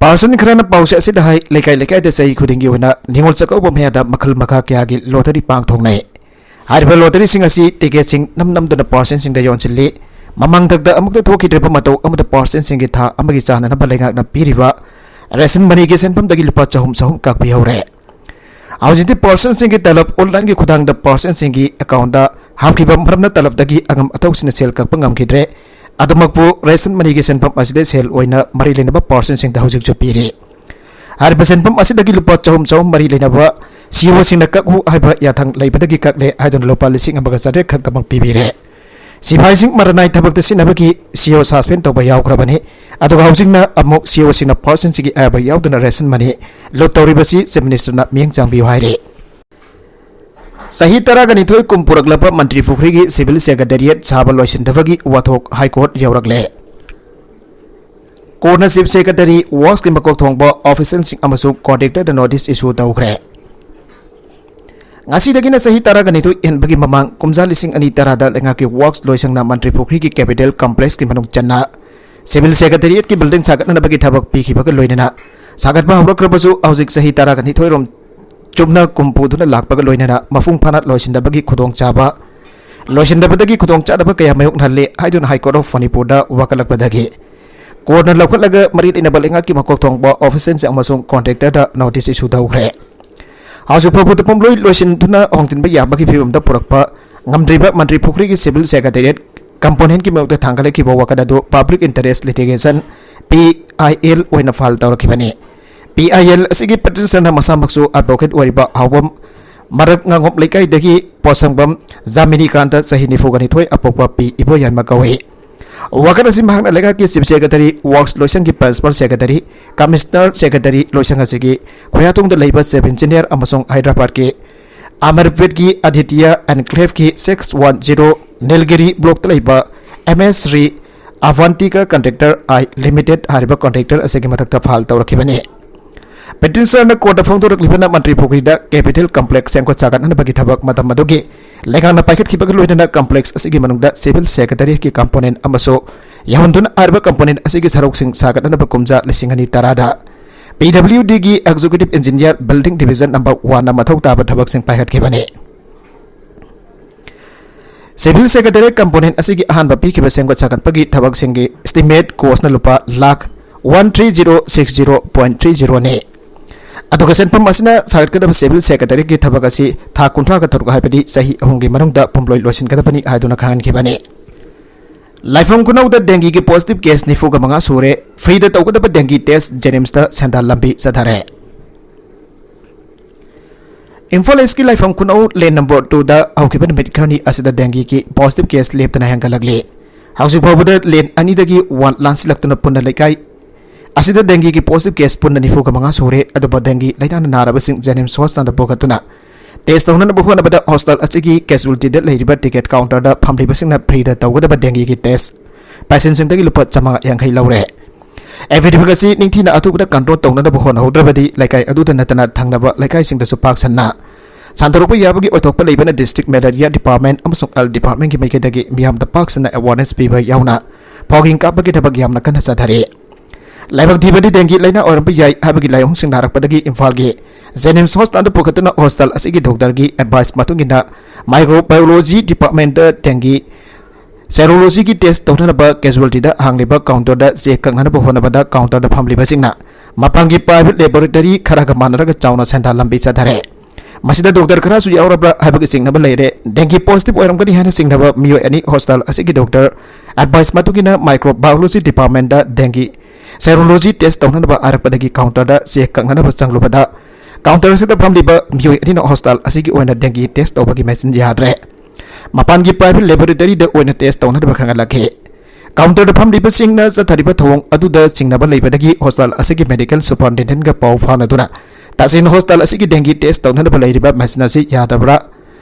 ꯄꯥꯔꯁꯟ ꯈꯔꯅ ꯄꯥꯎꯆꯦ ꯑꯁꯤꯗ ꯍꯥꯏ, ꯂꯩꯀꯥꯏ ꯂꯩꯀꯥꯏꯗ ꯆꯍꯤ ꯈꯨꯗꯤꯡꯒꯤ ꯑꯣꯏꯅ ꯅꯤꯉꯣꯜ ꯆꯥꯛꯀꯧꯕ ꯃꯌꯥꯗ ꯃꯈꯜ ꯃꯈꯥ ꯀꯌꯥꯒꯤ ꯂꯣꯇꯔꯤ ꯄꯥꯡꯊꯣꯛꯅꯩ꯫ ꯍꯥꯏꯔꯤꯕ ꯂꯣꯇꯔꯤꯁꯤꯡ ꯑꯁꯤ ꯇꯤꯀꯦꯠꯁꯤꯡ ꯅꯝ ꯅꯝꯗꯨꯅ ꯄꯥꯔꯁꯟꯁꯤꯡꯗ ꯌꯣꯟꯁꯤꯜꯂꯤ꯫ ꯃꯃꯥꯡꯊꯛꯇ ꯑꯃꯨꯛꯇ ꯊꯣꯛꯈꯤꯗ꯭ꯔꯤꯕ ꯃꯇꯧ ꯑꯃꯗ ꯄꯥꯔꯁꯟꯁꯤꯡꯒꯤ ꯊꯥ ꯑꯃꯒꯤ ꯆꯥꯅꯅꯕ ꯂꯩꯉꯥꯛꯅ ꯄꯤꯔꯤꯕ ꯔꯦꯁꯟ ꯃꯅꯤꯒꯤ ꯁꯦꯟꯐꯝꯗꯒꯤ ꯂꯨꯄꯥ ꯆꯍꯨꯝ ꯆꯍꯨꯝ ꯀꯛꯄꯤꯍꯧꯔꯦ꯫ ꯍꯧꯖꯤꯛꯇꯤ ꯄꯥꯔꯁꯟꯁꯤꯡꯒꯤ ꯇꯂꯕ ꯑꯣꯟꯂꯥꯏꯟꯒꯤ ꯈꯨꯊꯥꯡꯗ ꯄꯥꯔꯁꯟꯁꯤꯡꯒꯤ ꯑꯦꯀꯥꯎꯟꯗ ꯍꯥꯞꯈꯤꯕ ꯃꯔꯝꯅ ꯇꯂꯕꯇꯒꯤ ꯑꯉꯝ ꯑꯊꯧꯁꯤꯡꯅ ꯁꯦꯜ ꯀꯛꯄ ꯉꯝꯈꯤꯗ꯭ꯔꯦ꯫ ꯑꯗꯨꯃꯛꯄꯨ ꯔꯦꯁꯟ ꯃꯅꯤꯒꯤ ꯁꯦꯟꯐꯝ ꯑꯁꯤꯗ ꯁꯦꯜ ꯑꯣꯏꯅ ꯃꯔꯤ ꯂꯩꯅꯕ ꯄꯥꯔꯁꯟꯁꯤꯡꯗ ꯍꯧꯖꯤꯛꯁꯨ ꯄꯤꯔꯤ꯫ ꯍꯥꯏꯔꯤꯕ ꯁꯦꯟꯐꯝ ꯑꯁꯤꯗꯒꯤ ꯂꯨꯄꯥ ꯆꯍꯨꯝ ꯆꯍꯨꯝ ꯃꯔꯤ ꯂꯩꯅꯕ ꯁꯤ ꯏ ꯑꯣꯁꯤꯡꯅ ꯀꯛꯎ ꯍꯥꯏꯕ ꯌꯥꯊꯪ ꯂꯩꯕꯗꯒꯤ ꯀꯛꯂꯦ ꯍꯥꯏꯗꯨꯅ ꯂꯨꯄꯥ ꯂꯤꯁꯤꯡ ꯑꯃꯒ ꯆꯥꯇ꯭ꯔꯦꯠ ꯈꯛꯇꯃꯛ ꯄꯤꯕꯤꯔꯦ꯫ ꯁꯤꯐꯥꯏꯁꯤꯡ ꯃꯔꯅꯥꯏ ꯊꯕꯛꯇ ꯁꯤꯖꯤꯟꯅꯕꯒꯤ ꯁꯤ ꯏ ꯑꯣ ꯁꯁꯄꯦꯟ ꯇꯧꯕ ꯌꯥꯎꯈ꯭ꯔꯕꯅꯤ꯫ ꯑꯗꯨꯒ ꯍꯧꯖꯤꯛꯅ ꯑꯃꯨꯛ ꯁꯤ ꯏ ꯑꯣꯁꯤꯡꯅ ꯄꯥꯔꯁꯟꯁꯤꯡꯒꯤ ꯑꯌꯥꯕ ꯌꯥꯎꯗꯅ ꯔꯦꯁꯟ ꯃꯅꯤ ꯂꯨꯠ ꯇꯧꯔꯤꯕꯁꯤ ꯆꯤꯐ ꯃꯤꯅꯤꯁꯇꯔꯅ ꯃꯤꯠꯌꯦꯡ ꯆꯪꯕꯤꯌꯨ ꯍꯥꯏꯔꯤ꯫ ꯆꯍꯤ ꯇꯔꯥꯒ ꯅꯤꯊꯣꯏ ꯀꯨꯝ ꯄꯨꯔꯛꯂꯕ ꯃꯟꯇ꯭ꯔꯤ ꯄꯨꯈ꯭ꯔꯤꯒꯤ ꯁꯤꯚꯤꯜ ꯁꯦꯀ꯭ꯔꯦꯇꯦꯔꯤꯌꯦꯠ ꯁꯥꯕ ꯂꯣꯏꯁꯤꯟꯗꯕꯒꯤ ꯋꯥꯊꯣꯛ ꯍꯥꯏ ꯀꯣꯔꯠ ꯌꯧꯔꯛꯂꯦ꯫ ꯀꯣꯔꯠꯅ ꯆꯤꯐ ꯁꯦꯀ꯭ꯔꯦꯇꯔꯤ ꯋꯥꯔꯛꯁꯀꯤ ꯃꯀꯣꯛ ꯊꯣꯡꯕ ꯑꯣꯐꯤꯁꯤꯌꯦꯜꯁꯤꯡ ꯑꯃꯁꯨꯡ ꯀꯣꯟꯇ꯭ꯔꯦꯛꯇꯔꯗ ꯅꯣꯇꯤꯁ ꯏꯁꯨ ꯇꯧꯈ꯭ꯔꯦ꯫ ꯉꯁꯤꯗꯒꯤꯅ ꯆꯍꯤ ꯇꯔꯥꯒ ꯅꯤꯊꯣꯏ ꯍꯦꯟꯕꯒꯤ ꯃꯃꯥꯡ ꯀꯨꯝꯖꯥ ꯂꯤꯁꯤꯡ ꯑꯅꯤ ꯇꯔꯥꯗ ꯂꯩꯉꯥꯛꯀꯤ ꯋꯥꯔꯛꯁ ꯂꯣꯏꯁꯪꯅ ꯃꯟꯇ꯭ꯔꯤ ꯄꯨꯈ꯭ꯔꯤꯒꯤ ꯀꯦꯄꯤꯇꯦꯜ ꯀꯝꯄ꯭ꯂꯦꯛꯁꯀꯤ ꯃꯅꯨꯡ ꯆꯟꯅ ꯁꯤꯚꯤꯜ ꯁꯦꯀ꯭ꯔꯦꯇꯦꯔꯤꯌꯦꯠꯀꯤ ꯕꯤꯜꯗꯤꯡ ꯁꯥꯒꯠꯅꯅꯕꯒꯤ ꯊꯕꯛ ꯄꯤꯈꯤꯕꯒ ꯂꯣꯏꯅꯅ ꯁꯥꯒꯠꯄ ꯍꯧꯔꯛꯈ꯭ꯔꯕꯁꯨ ꯍꯧꯖꯤꯛ ꯆꯍꯤ ꯇꯔꯥꯒ ꯅꯤꯊꯣꯏꯔꯣꯝ ꯆꯨꯞꯅ ꯀꯨꯝ ꯄꯨꯗꯨꯅ ꯂꯥꯛꯄꯒ ꯂꯣꯏꯅꯅ ꯃꯄꯨꯡ ꯐꯥꯅ ꯂꯣꯏꯁꯤꯟꯗꯕꯒꯤ ꯈꯨꯗꯣꯡꯆꯥꯕ, ꯂꯣꯏꯁꯤꯟꯗꯕꯗꯒꯤ ꯈꯨꯗꯣꯡꯆꯥꯗꯕ ꯀꯌꯥ ꯃꯥꯌꯣꯛꯅꯍꯜꯂꯦ ꯍꯥꯏꯗꯨꯅ ꯍꯥꯏ ꯀꯣꯔꯠ ꯑꯣꯐ ꯃꯅꯤꯄꯨꯔꯗ ꯋꯥꯀꯠꯂꯛꯄꯗꯒꯤ ꯀꯣꯔꯠꯅ ꯂꯧꯈꯠꯂꯒ ꯃꯔꯤ ꯂꯩꯅꯕ ꯂꯩꯉꯥꯛꯀꯤ ꯃꯀꯣꯛ ꯊꯣꯡꯕ ꯑꯣꯐꯤꯁꯤꯌꯦꯜꯁꯤꯡ ꯑꯃꯁꯨꯡ ꯀꯣꯟꯇ꯭ꯔꯦꯛꯇꯔꯗ ꯅꯣꯇꯤꯁ ꯏꯁꯨ ꯇꯧꯈ꯭ꯔꯦ꯫ ꯍꯧꯖꯤꯛ ꯐꯥꯎꯕꯗ ꯄꯨꯝꯂꯣꯏ ꯂꯣꯏꯁꯤꯟꯗꯨꯅ ꯍꯣꯡꯖꯤꯟꯕ ꯌꯥꯕꯒꯤ ꯐꯤꯕꯝꯗ ꯄꯨꯔꯛꯄ ꯉꯝꯗ꯭ꯔꯤꯕ ꯃꯟꯇ꯭ꯔꯤ ꯄꯨꯈ꯭ꯔꯤꯒꯤ ꯁꯤꯚꯤꯜ ꯁꯦꯀ꯭ꯔꯦꯇꯦꯔꯤꯌꯦꯠ ꯀꯝꯄꯣꯅꯦꯟꯠꯀꯤ ꯃꯥꯌꯣꯛꯇ ꯊꯥꯡꯒꯠꯂꯛꯈꯤꯕ ꯋꯥꯀꯠ ꯑꯗꯨ public interest litigation, P I L, ꯑꯣꯏꯅ ꯐꯥꯏꯜ ꯇꯧꯔꯛꯈꯤꯕꯅꯤ꯫ ꯄꯤ ꯑꯥꯏ ꯑꯦꯜ ꯑꯁꯤꯒꯤ ꯄꯤꯇꯤꯁꯅꯔꯅ ꯃꯁꯥꯃꯛꯁꯨ ꯑꯦꯗꯚꯣꯀꯦꯠ ꯑꯣꯏꯔꯤꯕ ꯍꯥꯎꯕꯝ ꯃꯔꯛ ꯉꯥꯉꯣꯝ ꯂꯩꯀꯥꯏꯗꯒꯤ ꯄꯣꯠꯁꯪꯕꯝ ꯖꯥꯃꯤꯅꯤꯀꯥꯟꯇ, ꯆꯍꯤ ꯅꯤꯐꯨꯒ ꯅꯤꯊꯣꯏ, ꯑꯄꯣꯛꯄ ꯄꯤ ꯏꯕꯣꯌꯥꯏꯃ ꯀꯧꯏ꯫ ꯋꯥꯀꯠ ꯑꯁꯤ ꯃꯍꯥꯛꯅ ꯂꯩꯉꯥꯛꯀꯤ ꯆꯤꯐ ꯁꯦꯀ꯭ꯔꯦꯇꯔꯤ, ꯋꯥꯔꯛꯁ ꯂꯣꯏꯁꯪꯒꯤ ꯄ꯭ꯔꯤꯟꯁꯤꯄꯥꯜ ꯁꯦꯀ꯭ꯔꯦꯇꯔꯤ, ꯀꯃꯤꯁꯅꯔ ꯁꯦꯀ꯭ꯔꯦꯇꯔꯤ, ꯂꯣꯏꯁꯪ ꯑꯁꯤꯒꯤ ꯈꯣꯌꯥꯊꯣꯡꯗ ꯂꯩꯕ ꯆꯤꯐ ꯏꯟꯖꯤꯅꯤꯌꯥꯔ ꯑꯃꯁꯨꯡ ꯍꯥꯏꯗ꯭ꯔꯕꯥꯗꯀꯤ ꯑꯃꯔꯄꯦꯠꯀꯤ ꯑꯗꯤꯇꯤꯌꯥ ꯑꯦꯟꯀ꯭ꯂꯦꯚꯀꯤ ꯁꯤꯛꯁ ꯋꯥꯟ ꯖꯤꯔꯣ ꯅꯤꯜꯒꯤꯔꯤ ꯕ꯭ꯂꯣꯛꯇ ꯂꯩꯕ ꯑꯦꯝ ꯑꯦꯁ ꯁ꯭ꯔꯤ ꯑꯚꯥꯟꯇꯤꯀꯥ ꯀꯟꯇ꯭ꯔꯦꯛꯇꯔ ꯑꯥꯏ ꯂꯤꯃꯤꯇꯦꯗ ꯍꯥꯏꯔꯤꯕ ꯀꯟꯇ꯭ꯔꯦꯛꯇꯔ ꯑꯁꯤꯒꯤ ꯃꯊꯛꯇ ꯐꯥꯏꯜ ꯇꯧꯔꯛꯈꯤꯕꯅꯤ꯫ ꯄꯤꯇꯤꯁꯅꯔꯅ ꯀꯣꯔꯠꯇ ꯐꯣꯡꯗꯣꯔꯛꯂꯤꯕꯅ ꯃꯟꯇ꯭ꯔꯤ ꯄꯨꯈ꯭ꯔꯤꯗ ꯀꯦꯄꯤꯇꯦꯜ ꯀꯝꯄ꯭ꯂꯦꯛꯁ ꯁꯦꯝꯒꯠ ꯁꯥꯒꯠꯅꯅꯕꯒꯤ ꯊꯕꯛ ꯃꯇꯝ ꯑꯗꯨꯒꯤ ꯂꯩꯉꯥꯛꯅ ꯄꯥꯏꯈꯠꯈꯤꯕꯒ ꯂꯣꯏꯅꯅ ꯀꯝꯄ꯭ꯂꯦꯛꯁ ꯑꯁꯤꯒꯤ ꯃꯅꯨꯡꯗ ꯁꯤꯚꯤꯜ ꯁꯦꯀ꯭ꯔꯦꯇꯔꯤꯌꯦꯠꯀꯤ ꯀꯝꯄꯣꯅꯦꯟꯠ ꯑꯃꯁꯨ ꯌꯥꯎꯍꯟꯗꯨꯅ ꯍꯥꯏꯔꯤꯕ ꯀꯝꯄꯣꯅꯦꯟꯠ ꯑꯁꯤꯒꯤ ꯁꯔꯨꯛꯁꯤꯡ ꯁꯥꯒꯠꯅꯅꯕ ꯀꯨꯝꯖꯥ ꯂꯤꯁꯤꯡ ꯑꯅꯤ ꯇꯔꯥꯗ ꯄꯤ ꯗꯕ꯭ꯂꯤꯌꯨ ꯗꯤꯒꯤ executive engineer, building division number ꯋꯥꯟꯅ ꯃꯊꯧ ꯇꯥꯕ ꯊꯕꯛꯁꯤꯡ ꯄꯥꯏꯈꯠꯈꯤꯕꯅꯤ꯫ ꯁꯤꯚꯤꯜ ꯁꯦꯀ꯭ꯔꯦꯇꯔꯤꯌꯦꯠ ꯀꯝꯄꯣꯅꯦꯟꯠ ꯑꯁꯤꯒꯤ ꯑꯍꯥꯟꯕ ꯄꯤꯈꯤꯕ ꯁꯦꯝꯒꯠ ꯁꯥꯒꯠꯄꯒꯤ ꯊꯕꯛꯁꯤꯡꯒꯤ ꯏꯁꯇꯤꯃꯦꯠ ꯀꯣꯁꯅ ꯂꯨꯄꯥ lakh one three zero six zero point three ꯖꯤꯔꯣꯅꯤ꯫ ꯑꯗꯨꯒ ꯁꯦꯟꯐꯝ ꯑꯁꯤꯅ ꯁꯥꯒꯠꯀꯗꯕ ꯁꯤꯚꯤꯜ ꯁꯦꯀ꯭ꯔꯦꯇꯔꯤꯌꯦꯠꯀꯤ ꯊꯕꯛ ꯑꯁꯤ ꯊꯥ ꯀꯨꯟꯊ꯭ꯔꯥꯒ ꯇꯔꯨꯛ, ꯍꯥꯏꯕꯗꯤ ꯆꯍꯤ ꯑꯍꯨꯝꯒꯤ ꯃꯅꯨꯡꯗ ꯄꯨꯝꯂꯣꯏ ꯂꯣꯏꯁꯤꯟꯒꯗꯕꯅꯤ ꯍꯥꯏꯗꯨꯅ ꯈꯪꯍꯟꯈꯤꯕꯅꯤ꯫ ꯂꯥꯏꯐꯝ ꯈꯨꯅꯧꯗ ꯗꯦꯡꯒꯤꯒꯤ ꯄꯣꯖꯤꯇꯤꯚ ꯀꯦꯁ ꯅꯤꯐꯨꯒ ꯃꯉꯥ ꯁꯨꯔꯦ꯫ ꯐ꯭ꯔꯤꯗ ꯇꯧꯒꯗꯕ ꯗꯦꯡꯒꯤ ꯇꯦꯁ ꯖꯦꯅꯤꯝꯁꯇ ꯁꯦꯟꯗꯥꯟ ꯂꯝꯕꯤ ꯆꯠꯊꯔꯦ꯫ ꯏꯝꯐꯥꯜ ꯏꯁꯀꯤ ꯂꯥꯏꯐꯝ ꯈꯨꯅꯧ ꯂꯦꯟ ꯅꯝꯕꯔ ꯇꯨꯗ ꯍꯧꯈꯤꯕ ꯅꯨꯃꯤꯠ ꯈꯔꯅꯤ ꯑꯁꯤꯗ ꯗꯦꯡꯒꯤꯒꯤ ꯄꯣꯖꯤꯇꯤꯚ ꯀꯦꯁ ꯂꯦꯞꯇꯅ ꯍꯦꯟꯒꯠꯂꯛꯂꯤ꯫ ꯍꯧꯖꯤꯛ ꯐꯥꯎꯕꯗ ꯂꯦꯟ ꯑꯅꯤꯗꯒꯤ ꯋꯥꯟ ꯂꯥꯟꯁꯤꯜꯂꯛꯇꯨꯅ ꯄꯨꯟꯅ ꯂꯩꯀꯥꯏ ꯑꯁꯤꯗ ꯗꯦꯡꯒꯤꯒꯤ ꯄꯣꯖꯤꯇꯤꯚ ꯀꯦꯁ ꯄꯨꯟꯅ ꯅꯤꯐꯨꯒ ꯃꯉꯥ ꯁꯨꯔꯦ꯫ ꯑꯗꯨꯕꯨ ꯗꯦꯡꯒꯤ ꯂꯥꯏꯅꯥꯅ ꯅꯥꯔꯕꯁꯤꯡ ꯖꯦꯅꯤꯝꯁ ꯍꯣꯁꯄꯤꯇꯥꯜꯗ ꯄꯨꯈꯠꯇꯨꯅ ꯇꯦꯁ ꯇꯧꯅꯅꯕ ꯍꯣꯠꯅꯕꯗ ꯍꯣꯁꯄꯤꯇꯥꯜ ꯑꯁꯤꯒꯤ ꯀꯦꯖꯨꯋꯦꯜꯇꯤꯗ ꯂꯩꯔꯤꯕ ꯇꯤꯀꯦꯠ ꯀꯥꯎꯟꯇꯔꯗ ꯐꯝꯂꯤꯕꯁꯤꯡꯅ ꯐ꯭ꯔꯤꯗ ꯇꯧꯒꯗꯕ ꯗꯦꯡꯒꯤꯒꯤ ꯇꯦꯁ ꯄꯦꯁꯦꯟꯁꯤꯡꯗꯒꯤ ꯂꯨꯄꯥ ꯆꯥꯃꯉꯥ ꯌꯥꯡꯈꯩ ꯂꯧꯔꯦ꯫ ꯑꯦꯄꯤꯗꯦꯃꯤꯛ ꯑꯁꯤ ꯅꯤꯡꯊꯤꯅ ꯑꯊꯨꯕꯗ ꯀꯟꯇ꯭ꯔꯣꯜ ꯇꯧꯅꯅꯕ ꯍꯣꯠꯅꯍꯧꯗ꯭ꯔꯕꯗꯤ ꯂꯩꯀꯥꯏ ꯑꯗꯨꯗ ꯅꯠꯇꯅ ꯊꯪꯅꯕ ꯂꯩꯀꯥꯏꯁꯤꯡꯗꯁꯨ ꯄꯥꯛ ꯁꯟꯅ ꯁꯟꯗꯣꯔꯛꯄ ꯌꯥꯕꯒꯤ ꯑꯣꯏꯊꯣꯛꯄ ꯂꯩꯕꯅ ꯗꯤꯁꯇ꯭ꯔꯤꯛ ꯃꯦꯂꯦꯔꯤꯌꯥ ꯗꯤꯄꯥꯔꯠꯃꯦꯟꯠ ꯑꯃꯁꯨꯡ ꯍꯦꯜꯊ ꯗꯤꯄꯥꯔꯠꯃꯦꯟꯠꯀꯤ ꯃꯥꯏꯀꯩꯗꯒꯤ ꯃꯤꯌꯥꯝꯗ ꯄꯥꯛ ꯁꯟꯅ ꯑꯦꯋꯥꯔꯅꯦꯁ ꯄꯤꯕ ꯌꯥꯎꯅ ꯐꯥꯎꯒꯤꯡ ꯀꯥꯞꯄꯒꯤ ꯊꯕꯛ ꯌꯥꯝꯅ ꯀꯟꯅ ꯆꯠꯊꯔꯤ꯫ ꯂꯥꯏꯕꯛ ꯊꯤꯕꯗꯤ ꯗꯦꯡꯒꯤ ꯂꯥꯏꯅꯥ ꯑꯣꯏꯔꯝꯕ ꯌꯥꯏ ꯍꯥꯏꯕꯒꯤ ꯂꯥꯏꯑꯣꯡꯁꯤꯡ ꯅꯥꯔꯛꯄꯗꯒꯤ ꯏꯝꯐꯥꯜꯒꯤ ꯖꯦꯅꯤꯝꯁ ꯍꯣꯁꯄꯤꯇꯥꯜꯗ ꯄꯨꯈꯠꯇꯨꯅ ꯍꯣꯁꯄꯤꯇꯥꯜ ꯑꯁꯤꯒꯤ ꯗꯣꯛꯇꯔꯒꯤ ꯑꯦꯗꯚꯥꯏꯁ ꯃꯇꯨꯡ ꯏꯟꯅ ꯃꯥꯏꯀ꯭ꯔꯣꯕꯥꯏꯑꯣꯂꯣꯖꯤ ꯗꯤꯄꯥꯔꯠꯃꯦꯟꯠꯇ ꯗꯦꯡꯒꯤ Serology-ꯒꯤ test ꯇꯧꯅꯅꯕ casualty-ꯗ ꯍꯥꯡꯂꯤꯕ counter-ꯗ ꯆꯦ ꯀꯛꯅꯅꯕ ꯍꯣꯠꯅꯕꯗ counter-ꯗ ꯐꯝꯂꯤꯕꯁꯤꯡꯅ ꯃꯄꯥꯟꯒꯤ private laboratory ꯈꯔꯒ ꯃꯥꯟꯅꯔꯒ ꯆꯥꯎꯅ ꯁꯦꯟꯗꯥ ꯂꯝꯕꯤ ꯆꯠꯊꯔꯦ꯫ ꯃꯁꯤꯗ doctor ꯈꯔꯁꯨ ꯌꯥꯎꯔꯕ꯭ꯔꯥ ꯍꯥꯏꯕꯒꯤ ꯆꯤꯡꯅꯕ ꯂꯩꯔꯦ꯫ Dengue positive ꯑꯣꯏꯔꯝꯒꯅꯤ ꯍꯥꯏꯅ ꯆꯤꯡꯅꯕ ꯃꯤꯑꯣꯏ ꯑꯅꯤ hospital ꯑꯁꯤꯒꯤ doctor advice ꯃꯇꯨꯡ ꯏꯟꯅ microbiology department-ꯗ dengue serology test ꯇꯧꯅꯅꯕ ꯍꯥꯏꯔꯛꯄꯗꯒꯤ counter-ꯗ ꯆꯦ ꯀꯛꯅꯅꯕ ꯆꯪꯂꯨꯕꯗ counter ꯑꯁꯤꯗ ꯐꯝꯂꯤꯕ ꯃꯤꯑꯣꯏ ꯑꯅꯤꯅ hospital ꯑꯁꯤꯒꯤ ꯑꯣꯏꯅ dengue test ꯇꯧꯕꯒꯤ machine ꯌꯥꯗ꯭ꯔꯦ꯫ ꯃꯄꯥꯟꯒꯤ private laboratory-ꯗ ꯑꯣꯏꯅ test ꯇꯧꯅꯅꯕ ꯈꯪꯍꯜꯂꯛꯈꯤ꯫ Counter-ꯗ ꯐꯝꯂꯤꯕꯁꯤꯡꯅ ꯆꯠꯊꯔꯤꯕ ꯊꯧꯑꯣꯡ ꯑꯗꯨꯗ ꯆꯤꯡꯅꯕ ꯂꯩꯕꯗꯒꯤ hospital ꯑꯁꯤꯒꯤ medical superintendent-ꯒ ꯄꯥꯎ ꯐꯥꯎꯅꯗꯨꯅ ꯇꯥꯆꯤꯟ hospital ꯑꯁꯤꯒꯤ dengue test ꯇꯧꯅꯅꯕ ꯂꯩꯔꯤꯕ machine ꯑꯁꯤ ꯌꯥꯗꯕ꯭ꯔꯥ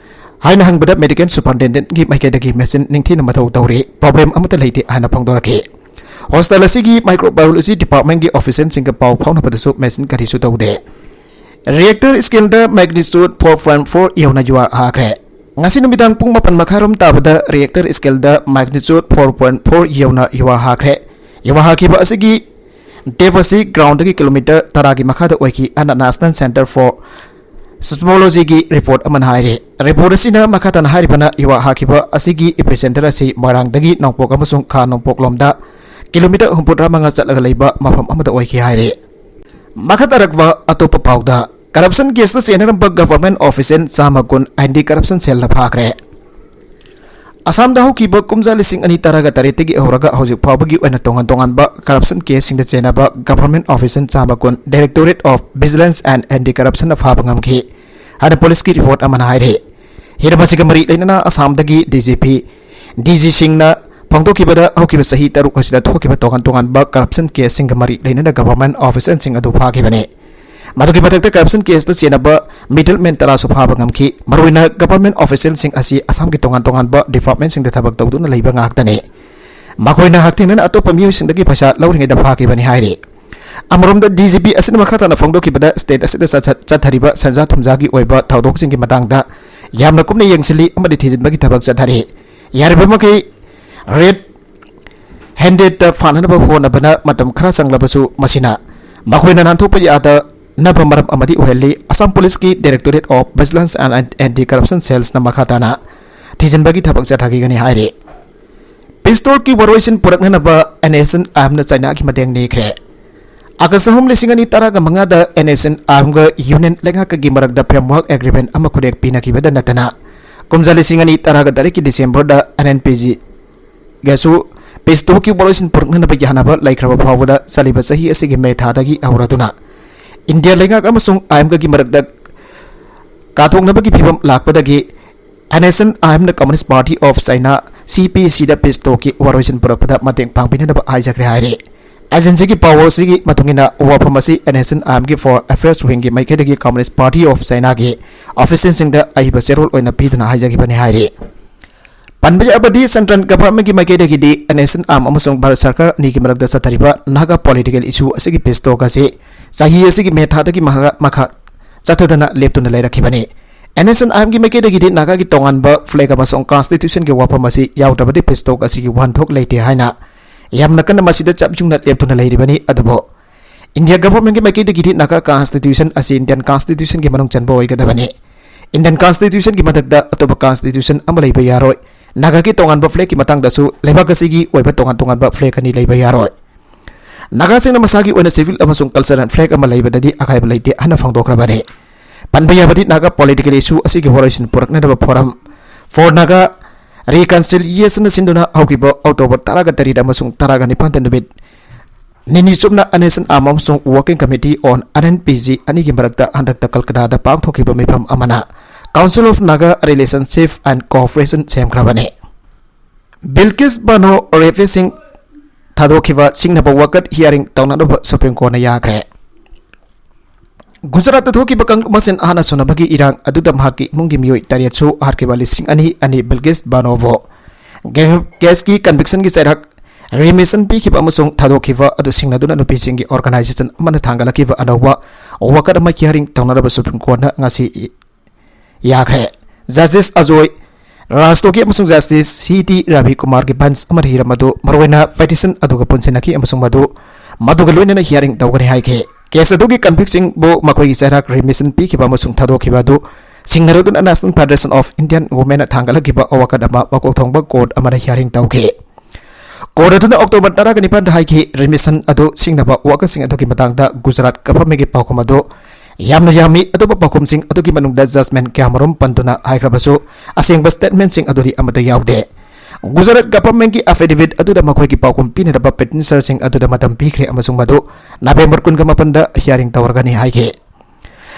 ꯍꯥꯏꯅ ꯍꯪꯕꯗ medical superintendent-ꯀꯤ ꯃꯥꯏꯀꯩꯗꯒꯤ machine ꯅꯤꯡꯊꯤꯅ ꯃꯊꯧ ꯇꯧꯔꯤ, problem ꯑꯃꯠꯇ ꯂꯩꯇꯦ ꯍꯥꯏꯅ ꯐꯣꯡꯗꯣꯔꯛꯈꯤ꯫ Hospital ꯑꯁꯤꯒꯤ microbiology department-ꯀꯤ official-ꯁꯤꯡꯒ ꯄꯥꯎ ꯐꯥꯎꯅꯕꯗꯁꯨ machine ꯀꯔꯤꯁꯨ ꯇꯧꯗꯦ꯫ Richter scale-ꯗ magnitude four point four ꯌꯧꯅ ꯌꯨꯍꯥꯔ ꯍꯥꯈ꯭ꯔꯦ꯫ ꯉꯁꯤ ꯅꯨꯃꯤꯗꯥꯡ ꯄꯨꯡ ꯃꯥꯄꯟ ꯃꯈꯥꯏꯔꯣꯝ ꯇꯥꯕꯗ Richter scale-ꯗ magnitude four point four ꯌꯧꯅ ꯌꯨꯍꯥꯔ ꯍꯥꯈ꯭ꯔꯦ꯫ ꯌꯨꯍꯥꯔ ꯍꯥꯈꯤꯕ ꯑꯁꯤꯒꯤ depth ꯑꯁꯤ ground-ꯗꯒꯤ kilometre ꯇꯔꯥꯒꯤ ꯃꯈꯥꯗ ꯑꯣꯏꯈꯤ ꯍꯥꯏꯅ National Centre for Seismology-ꯒꯤ report ꯑꯃꯅ ꯍꯥꯏꯔꯤ꯫ Report ꯑꯁꯤꯅ ꯃꯈꯥ ꯇꯥꯅ ꯍꯥꯏꯔꯤꯕꯅ, ꯌꯨꯍꯥꯔ ꯍꯥꯈꯤꯕ ꯑꯁꯤꯒꯤ epicenter ꯑꯁꯤ ꯃꯣꯏꯔꯥꯡꯗꯒꯤ ꯅꯣꯡꯄꯣꯛ ꯑꯃꯁꯨꯡ ꯈꯥ ꯅꯣꯡꯄꯣꯛꯂꯣꯝꯗ kilometre ꯍꯨꯝꯐꯨꯇꯔꯥ ꯃꯉꯥ ꯆꯠꯂꯒ ꯂꯩꯕ ꯃꯐꯝ ꯑꯃꯗ ꯑꯣꯏꯈꯤ ꯍꯥꯏꯔꯤ꯫ ꯃꯈꯥ ꯇꯥꯔꯛꯄ ꯑꯇꯣꯞꯄ ꯄꯥꯎꯗ, corruption case-ꯇ ꯆꯦꯟꯅꯔꯝꯕ government official ꯆꯥꯝꯃ ꯀꯨꯟ anti corruption cell-ꯅ ꯐꯥꯈ꯭ꯔꯦ꯫ ꯑꯁꯥꯝꯗ ꯍꯧꯈꯤꯕ ꯀꯨꯝꯖꯥ ꯂꯤꯁꯤꯡ ꯑꯅꯤ ꯇꯔꯥꯒ ꯇꯔꯦꯠꯇꯒꯤ ꯍꯧꯔꯒ ꯍꯧꯖꯤꯛ ꯐꯥꯎꯕꯒꯤ ꯑꯣꯏꯅ ꯇꯣꯉꯥꯟ ꯇꯣꯉꯥꯟꯕ corruption case-ꯁꯤꯡꯗ ꯆꯦꯟꯅꯕ government official ꯆꯥꯝꯃ ꯀꯨꯟ Directorate of Vigilance and Anti-Corruption-ꯅ ꯐꯥꯕ ꯉꯝꯈꯤ ꯍꯥꯏꯅ police-ꯀꯤ report ꯑꯃꯅ ꯍꯥꯏꯔꯤ꯫ ꯍꯤꯔꯝ ꯑꯁꯤꯒ ꯃꯔꯤ ꯂꯩꯅꯅ ꯑꯁꯥꯝꯗꯒꯤ D G P, D G-ꯁꯤꯡꯅ ꯐꯣꯡꯗꯣꯛꯈꯤꯕꯗ, ꯍꯧꯈꯤꯕ ꯆꯍꯤ ꯇꯔꯨꯛ ꯑꯁꯤꯗ ꯊꯣꯛꯈꯤꯕ ꯇꯣꯉꯥꯟ ꯇꯣꯉꯥꯟꯕ corruption case-ꯁꯤꯡꯒ ꯃꯔꯤ ꯂꯩꯅꯅ government official-ꯁꯤꯡ ꯑꯗꯨ ꯐꯥꯈꯤꯕꯅꯤ꯫ ꯃꯗꯨꯒꯤ ꯃꯊꯛꯇ, corruption case-ꯇ ꯆꯦꯟꯅꯕ middleman ꯇꯔꯥꯁꯨ ꯐꯥꯕ ꯉꯝꯈꯤ꯫ ꯃꯔꯨꯑꯣꯏꯅ government official-ꯁꯤꯡ ꯑꯁꯤ ꯑꯁꯥꯝꯒꯤ ꯇꯣꯉꯥꯟ ꯇꯣꯉꯥꯟꯕ department-ꯁꯤꯡꯗ ꯊꯕꯛ ꯇꯧꯗꯨꯅ ꯂꯩꯕ ꯉꯥꯛꯇꯅꯤ꯫ ꯃꯈꯣꯏꯅ ꯍꯛꯊꯦꯡꯅꯅ ꯑꯇꯣꯞꯄ ꯃꯤꯑꯣꯏꯁꯤꯡꯗꯒꯤ ꯄꯩꯁꯥ ꯂꯧꯔꯤꯉꯩꯗ ꯐꯥꯈꯤꯕꯅꯤ ꯍꯥꯏꯔꯤ꯫ ꯑꯃꯔꯣꯝꯗ, D G P ꯑꯁꯤꯅ ꯃꯈꯥ ꯇꯥꯅ ꯐꯣꯡꯗꯣꯛꯈꯤꯕꯗ, state ꯑꯁꯤꯗ ꯆꯠꯊ-, ꯆꯠꯊꯔꯤꯕ ꯁꯦꯟꯖꯥ ꯊꯨꯝꯖꯥꯒꯤ ꯑꯣꯏꯕ ꯊꯧꯗꯣꯛꯁꯤꯡꯒꯤ ꯃꯇꯥꯡꯗ ꯌꯥꯝꯅ ꯀꯨꯞꯅ ꯌꯦꯡꯁꯤꯜꯂꯤ ꯑꯃꯗꯤ ꯊꯤꯖꯤꯟꯕꯒꯤ ꯊꯕꯛ ꯆꯠꯊꯔꯤ꯫ ꯌꯥꯔꯤꯕ ꯃꯈꯩ red handed-ꯇ ꯐꯥꯅꯅꯕ ꯍꯣꯠꯅꯕꯅ ꯃꯇꯝ ꯈꯔ ꯆꯪꯂꯕꯁꯨ, ꯃꯁꯤꯅ ꯃꯈꯣꯏꯅ ꯅꯥꯟꯊꯣꯛꯄ ꯌꯥꯗꯅꯕ ꯃꯔꯝ ꯑꯃꯗꯤ ꯑꯣꯏꯍꯜꯂꯤ꯫ Assam police-ꯀꯤ Directorate of Vigilance and Anti-Corruption Cells-ꯅ ꯃꯈꯥ ꯇꯥꯅ ꯊꯤꯖꯤꯟꯕꯒꯤ ꯊꯕꯛ ꯆꯠꯊꯈꯤꯒꯅꯤ ꯍꯥꯏꯔꯤ꯫ ꯄꯤꯁ ꯇꯣꯛꯀꯤ ꯋꯥꯔꯣꯏꯁꯤꯟ ꯄꯨꯔꯛꯅꯅꯕ ꯑꯦꯟ ꯑꯦꯁ ꯑꯦꯟ ꯑꯥꯏ ꯑꯦꯝꯅ ꯆꯥꯏꯅꯥꯒꯤ ꯃꯇꯦꯡ ꯅꯤꯈ꯭ꯔꯦ꯫ ꯑꯥꯒꯁ ꯑꯍꯨꯝ, ꯂꯤꯁꯤꯡ ꯑꯅꯤ ꯇꯔꯥꯒ ꯃꯉꯥꯗ ꯑꯦꯟ ꯑꯦꯁ ꯑꯦꯟ ꯑꯥꯏ ꯑꯦꯝꯒ ꯌꯨꯅꯤꯌꯟ ꯂꯩꯉꯥꯛꯀꯒꯤ ꯃꯔꯛꯇ ꯐ꯭ꯔꯦꯝꯋꯥꯔꯛ ꯑꯦꯒ꯭ꯔꯤꯃꯦꯟ ꯑꯃ ꯈꯨꯗꯦꯛ ꯄꯤꯅꯈꯤꯕꯗ ꯅꯠꯇꯅ, ꯀꯨꯝꯖꯥ ꯂꯤꯁꯤꯡ ꯑꯅꯤ ꯇꯔꯥꯒ ꯇꯔꯦꯠꯀꯤ ꯗꯤꯁꯦꯝꯕꯔꯗ ꯑꯦꯟ ꯑꯦꯟ ꯄꯤ ꯖꯤꯒꯁꯨ ꯄꯤꯁ ꯇꯣꯛꯀꯤ ꯋꯥꯔꯣꯏꯁꯤꯟ ꯄꯨꯔꯛꯅꯅꯕ ꯌꯥꯅꯕ ꯂꯩꯈ꯭ꯔꯕ ꯐꯥꯎꯕꯗ ꯆꯠꯂꯤꯕ ꯆꯍꯤ ꯑꯁꯤꯒꯤ ꯃꯦ ꯊꯥꯗꯒꯤ ꯍꯧꯔꯗꯨꯅ ꯏꯟꯗꯤꯌꯥ ꯂꯩꯉꯥꯛ ꯑꯃꯁꯨꯡ ꯑꯥꯏ ꯑꯦꯝꯒꯒꯤ ꯃꯔꯛꯇ ꯀꯥꯊꯣꯛꯅꯕꯒꯤ ꯐꯤꯕꯝ ꯂꯥꯛꯄꯗꯒꯤ ꯑꯦꯟ ꯑꯦꯁ ꯑꯦꯟ ꯑꯥꯏ ꯑꯦꯝꯅ Communist Party of China, ꯁꯤ ꯄꯤ ꯁꯤꯗ ꯄꯤꯁ ꯇꯣꯛꯀꯤ ꯋꯥꯔꯣꯏꯁꯤꯟ ꯄꯨꯔꯛꯄꯗ ꯃꯇꯦꯡ ꯄꯥꯡꯕꯤꯅꯅꯕ ꯍꯥꯏꯖꯈ꯭ꯔꯦ ꯍꯥꯏꯔꯤ꯫ ꯑꯦꯖꯦꯟꯁꯤꯒꯤ ꯄꯥꯎ ꯑꯁꯤꯒꯤ ꯃꯇꯨꯡ ꯏꯟꯅ, ꯋꯥꯐꯝ ꯑꯁꯤ ꯑꯦꯟ ꯑꯦꯁ ꯑꯦꯟ ꯑꯥꯏ ꯑꯦꯝꯒꯤ Foreign Affairs Wingꯒꯤ ꯃꯥꯏꯀꯩꯗꯒꯤ Communist Party of Chinaꯒꯤ officialꯁꯤꯡꯗ ꯑꯏꯕ ꯆꯦꯔꯣꯜ ꯑꯣꯏꯅ ꯄꯤꯗꯨꯅ ꯍꯥꯏꯖꯈꯤꯕꯅꯤ ꯍꯥꯏꯔꯤ꯫ ꯄꯟꯕ ꯌꯥꯕꯗꯤ, Central Governmentꯀꯤ ꯃꯥꯏꯀꯩꯗꯒꯤꯗꯤ N S N I M ꯑꯃꯁꯨꯡ ꯚꯥꯔꯠ ꯁꯔꯀꯥꯔ ꯑꯅꯤꯒꯤ ꯃꯔꯛꯇ ꯆꯠꯊꯔꯤꯕ ꯅꯥꯒꯥ political issue ꯑꯁꯤꯒꯤ ꯄꯤꯁ ꯇꯣꯛ ꯑꯁꯤ ꯆꯍꯤ ꯑꯁꯤꯒꯤ ꯃꯦ ꯊꯥꯗꯒꯤ ꯃꯈꯥ, ꯃꯈꯥ ꯆꯠꯊꯗꯅ ꯂꯦꯞꯇꯨꯅ ꯂꯩꯔꯛꯈꯤꯕꯅꯤ꯫ ꯑꯦꯟ ꯑꯦꯁ ꯑꯦꯟ ꯑꯥꯏ ꯑꯦꯝꯒꯤ ꯃꯥꯏꯀꯩꯗꯒꯤꯗꯤ ꯅꯥꯒꯥꯒꯤ ꯇꯣꯉꯥꯟꯕ flag ꯑꯃꯁꯨꯡ constitutionꯒꯤ ꯋꯥꯐꯝ ꯑꯁꯤ ꯌꯥꯎꯗ꯭ꯔꯕꯗꯤ ꯄꯤꯁ ꯇꯣꯛ ꯑꯁꯤꯒꯤ ꯋꯥꯍꯟꯊꯣꯛ ꯂꯩꯇꯦ ꯍꯥꯏꯅ ꯌꯥꯝꯅ ꯀꯟꯅ ꯃꯁꯤꯗ ꯆꯞ ꯌꯨꯡꯅ ꯂꯦꯞꯇꯨꯅ ꯂꯩꯔꯤꯕꯅꯤ꯫ ꯑꯗꯨꯕꯨ India Governmentꯀꯤ ꯃꯥꯏꯀꯩꯗꯒꯤꯗꯤ ꯅꯥꯒꯥ constitution ꯑꯁꯤ Indian Constitutionꯒꯤ ꯃꯅꯨꯡ ꯆꯟꯕ ꯑꯣꯏꯒꯗꯕꯅꯤ꯫ Indian Constitutionꯒꯤ ꯃꯊꯛꯇ ꯑꯇꯣꯞꯄ constitution ꯑꯃ ꯂꯩꯕ ꯌꯥꯔꯣꯏ꯫ ꯅꯥꯒꯥꯒꯤ ꯇꯣꯉꯥꯟꯕ flagꯀꯤ ꯃꯇꯥꯡꯗꯁꯨ ꯂꯩꯕꯥꯛ ꯑꯁꯤꯒꯤ ꯑꯣꯏꯕ ꯇꯣꯉꯥꯟ ꯇꯣꯉꯥꯟꯕ flag ꯑꯅꯤ ꯂꯩꯕ ꯌꯥꯔꯣꯏ꯫ ꯅꯥꯒꯥꯁꯤꯡꯅ ꯃꯁꯥꯒꯤ ꯑꯣꯏꯅ civil ꯑꯃꯁꯨꯡ cultural flag ꯑꯃ ꯂꯩꯕꯗꯗꯤ ꯑꯀꯥꯏꯕ ꯂꯩꯇꯦ ꯍꯥꯏꯅ ꯐꯣꯡꯗꯣꯛꯈ꯭ꯔꯕꯅꯤ꯫ ꯄꯟꯕ ꯌꯥꯕꯗꯤ, ꯅꯥꯒꯥ political issue ꯑꯁꯤꯒꯤ ꯋꯥꯔꯣꯏꯁꯤꯟ ꯄꯨꯔꯛꯅꯅꯕ Forum for Naga Reconciliation ꯁꯤꯟꯗꯨꯅ ꯍꯧꯈꯤꯕ October ꯇꯔꯥꯒ ꯇꯔꯦꯠ ꯑꯃꯁꯨꯡ ꯇꯔꯥꯒ ꯅꯤꯄꯥꯟꯗ ꯅꯨꯃꯤꯠ ꯅꯤꯅꯤ ꯆꯨꯞꯅ N S N I M ꯑꯃꯁꯨꯡ Working Committee on N N P G ꯑꯅꯤꯒꯤ ꯃꯔꯛꯇ ꯍꯟꯗꯛꯇ ꯀꯜꯀꯇꯥꯗ ꯄꯥꯡꯊꯣꯛꯈꯤꯕ ꯃꯤꯐꯝ ꯑꯃꯅ Council of Naga Relationship and Cooperation ꯁꯦꯝꯈ꯭ꯔꯕꯅꯤ꯫ ꯕꯤꯜꯀꯤꯁ ꯕꯥꯅꯣ ꯔꯦꯐꯤꯁꯤꯡ ꯊꯥꯗꯣꯛꯈꯤꯕ ꯁꯤꯡꯅꯕ ꯋꯥꯀꯠ hearing ꯇꯧꯅꯅꯕ Supreme Courtꯅ ꯌꯥꯈ꯭ꯔꯦ꯫ ꯒꯨꯖꯔꯥꯠꯇ ꯊꯣꯛꯈꯤꯕ ꯀꯥꯡꯂꯨꯞ ꯃꯁꯦꯟ ꯍꯥꯟꯅ ꯁꯨꯅꯕꯒꯤ ꯏꯔꯥꯡ ꯑꯗꯨꯗ ꯃꯍꯥꯛꯀꯤ ꯏꯃꯨꯡꯒꯤ ꯃꯤꯑꯣꯏ ꯇꯔꯦꯠꯁꯨ ꯍꯥꯠꯈꯤꯕ ꯂꯤꯁꯤꯡ ꯑꯅꯤ ꯑꯅꯤ ꯕꯤꯜꯀꯤꯁ ꯕꯥꯅꯣꯕꯨ gang rape caseꯀꯤ convictionꯒꯤ ꯆꯩꯔꯥꯛ remission ꯄꯤꯈꯤꯕ ꯑꯃꯁꯨꯡ ꯊꯥꯗꯣꯛꯈꯤꯕ ꯑꯗꯨ ꯁꯤꯡꯅꯗꯨꯅ ꯅꯨꯄꯤꯁꯤꯡꯒꯤ organization ꯑꯃꯅ ꯊꯥꯡꯒꯠꯂꯛꯈꯤꯕ ꯑꯅꯧꯕ ꯋꯥꯀꯠ ꯑꯃ hearing ꯇꯧꯅꯅꯕ Supreme Courtꯅ ꯉꯁꯤ ꯌꯥꯈ꯭ꯔꯦ꯫ Justice ꯑꯖꯣꯏ ꯔꯥꯁꯇꯣꯒꯤ ꯑꯃꯁꯨꯡ Justice C T Ravi ꯀꯨꯃꯥꯔꯒꯤ bench ꯑꯃꯅ ꯍꯤꯔꯝ ꯑꯗꯨ ꯃꯔꯨꯑꯣꯏꯅ petition ꯑꯗꯨꯒ ꯄꯨꯟꯁꯤꯟꯅꯈꯤ ꯑꯃꯁꯨꯡ ꯃꯗꯨ, ꯃꯗꯨꯒ ꯂꯣꯏꯅꯅ hearing ꯇꯧꯒꯅꯤ ꯍꯥꯏꯈꯤ꯫ Case ꯑꯗꯨꯒꯤ convictꯁꯤꯡꯕꯨ ꯃꯈꯣꯏꯒꯤ ꯆꯩꯔꯥꯛ remission ꯄꯤꯈꯤꯕ ꯑꯃꯁꯨꯡ ꯊꯥꯗꯣꯛꯈꯤꯕ ꯑꯗꯨ ꯁꯤꯡꯅꯔꯗꯨꯅ National Federation of Indian Womenꯅ ꯊꯥꯡꯒꯠꯂꯛꯈꯤꯕ ꯋꯥꯀꯠ ꯑꯃ ꯃꯀꯣꯛ ꯊꯣꯡꯕ court ꯑꯃꯅ hearing ꯇꯧꯈꯤ꯫ ꯀꯣꯔꯠ ꯑꯗꯨꯅ ꯑꯣꯛꯇꯣꯕꯔ ꯇꯔꯥꯒ ꯅꯤꯄꯥꯟꯗ ꯍꯥꯏꯈꯤ, ꯔꯤꯃꯤꯁꯟ ꯑꯗꯨ ꯁꯤꯡꯅꯕ ꯋꯥꯀꯠꯁꯤꯡ ꯑꯗꯨꯒꯤ ꯃꯇꯥꯡꯗ ꯒꯨꯖꯔꯥꯠ ꯒꯚꯔꯟꯃꯦꯟꯠꯀꯤ ꯄꯥꯎꯈꯨꯝ ꯑꯗꯨ ꯌꯥꯝꯅ ꯌꯥꯝꯃꯤ, ꯑꯗꯨꯕꯨ ꯄꯥꯎꯈꯨꯝꯁꯤꯡ ꯑꯗꯨꯒꯤ ꯃꯅꯨꯡꯗ ꯖꯖꯃꯦꯟꯠ ꯀꯌꯥꯃꯔꯨꯝ ꯄꯟꯗꯨꯅ ꯍꯥꯏꯈ꯭ꯔꯕꯁꯨ, ꯑꯁꯦꯡꯕ ꯁ꯭ꯇꯦꯠꯃꯦꯟꯠꯁꯤꯡ ꯑꯗꯨꯗꯤ ꯑꯃꯠꯇ ꯌꯥꯎꯗꯦ꯫ ꯒꯨꯖꯔꯥꯠ ꯒꯚꯔꯟꯃꯦꯟꯠꯀꯤ ꯑꯦꯐꯤꯗꯦꯚꯤꯠ ꯑꯗꯨꯗ ꯃꯈꯣꯏꯒꯤ ꯄꯥꯎꯈꯨꯝ ꯄꯤꯅꯅꯕ ꯄꯤꯇꯤꯁꯅꯔꯁꯤꯡ ꯑꯗꯨꯗ ꯃꯇꯝ ꯄꯤꯈ꯭ꯔꯦ ꯑꯃꯁꯨꯡ ꯃꯗꯨ ꯅꯕꯦꯝꯕꯔ ꯀꯨꯟꯒ ꯃꯥꯄꯟꯗ ꯍꯤꯌꯥꯔꯤꯡ ꯇꯧꯔꯒꯅꯤ ꯍꯥꯏꯈꯤ꯫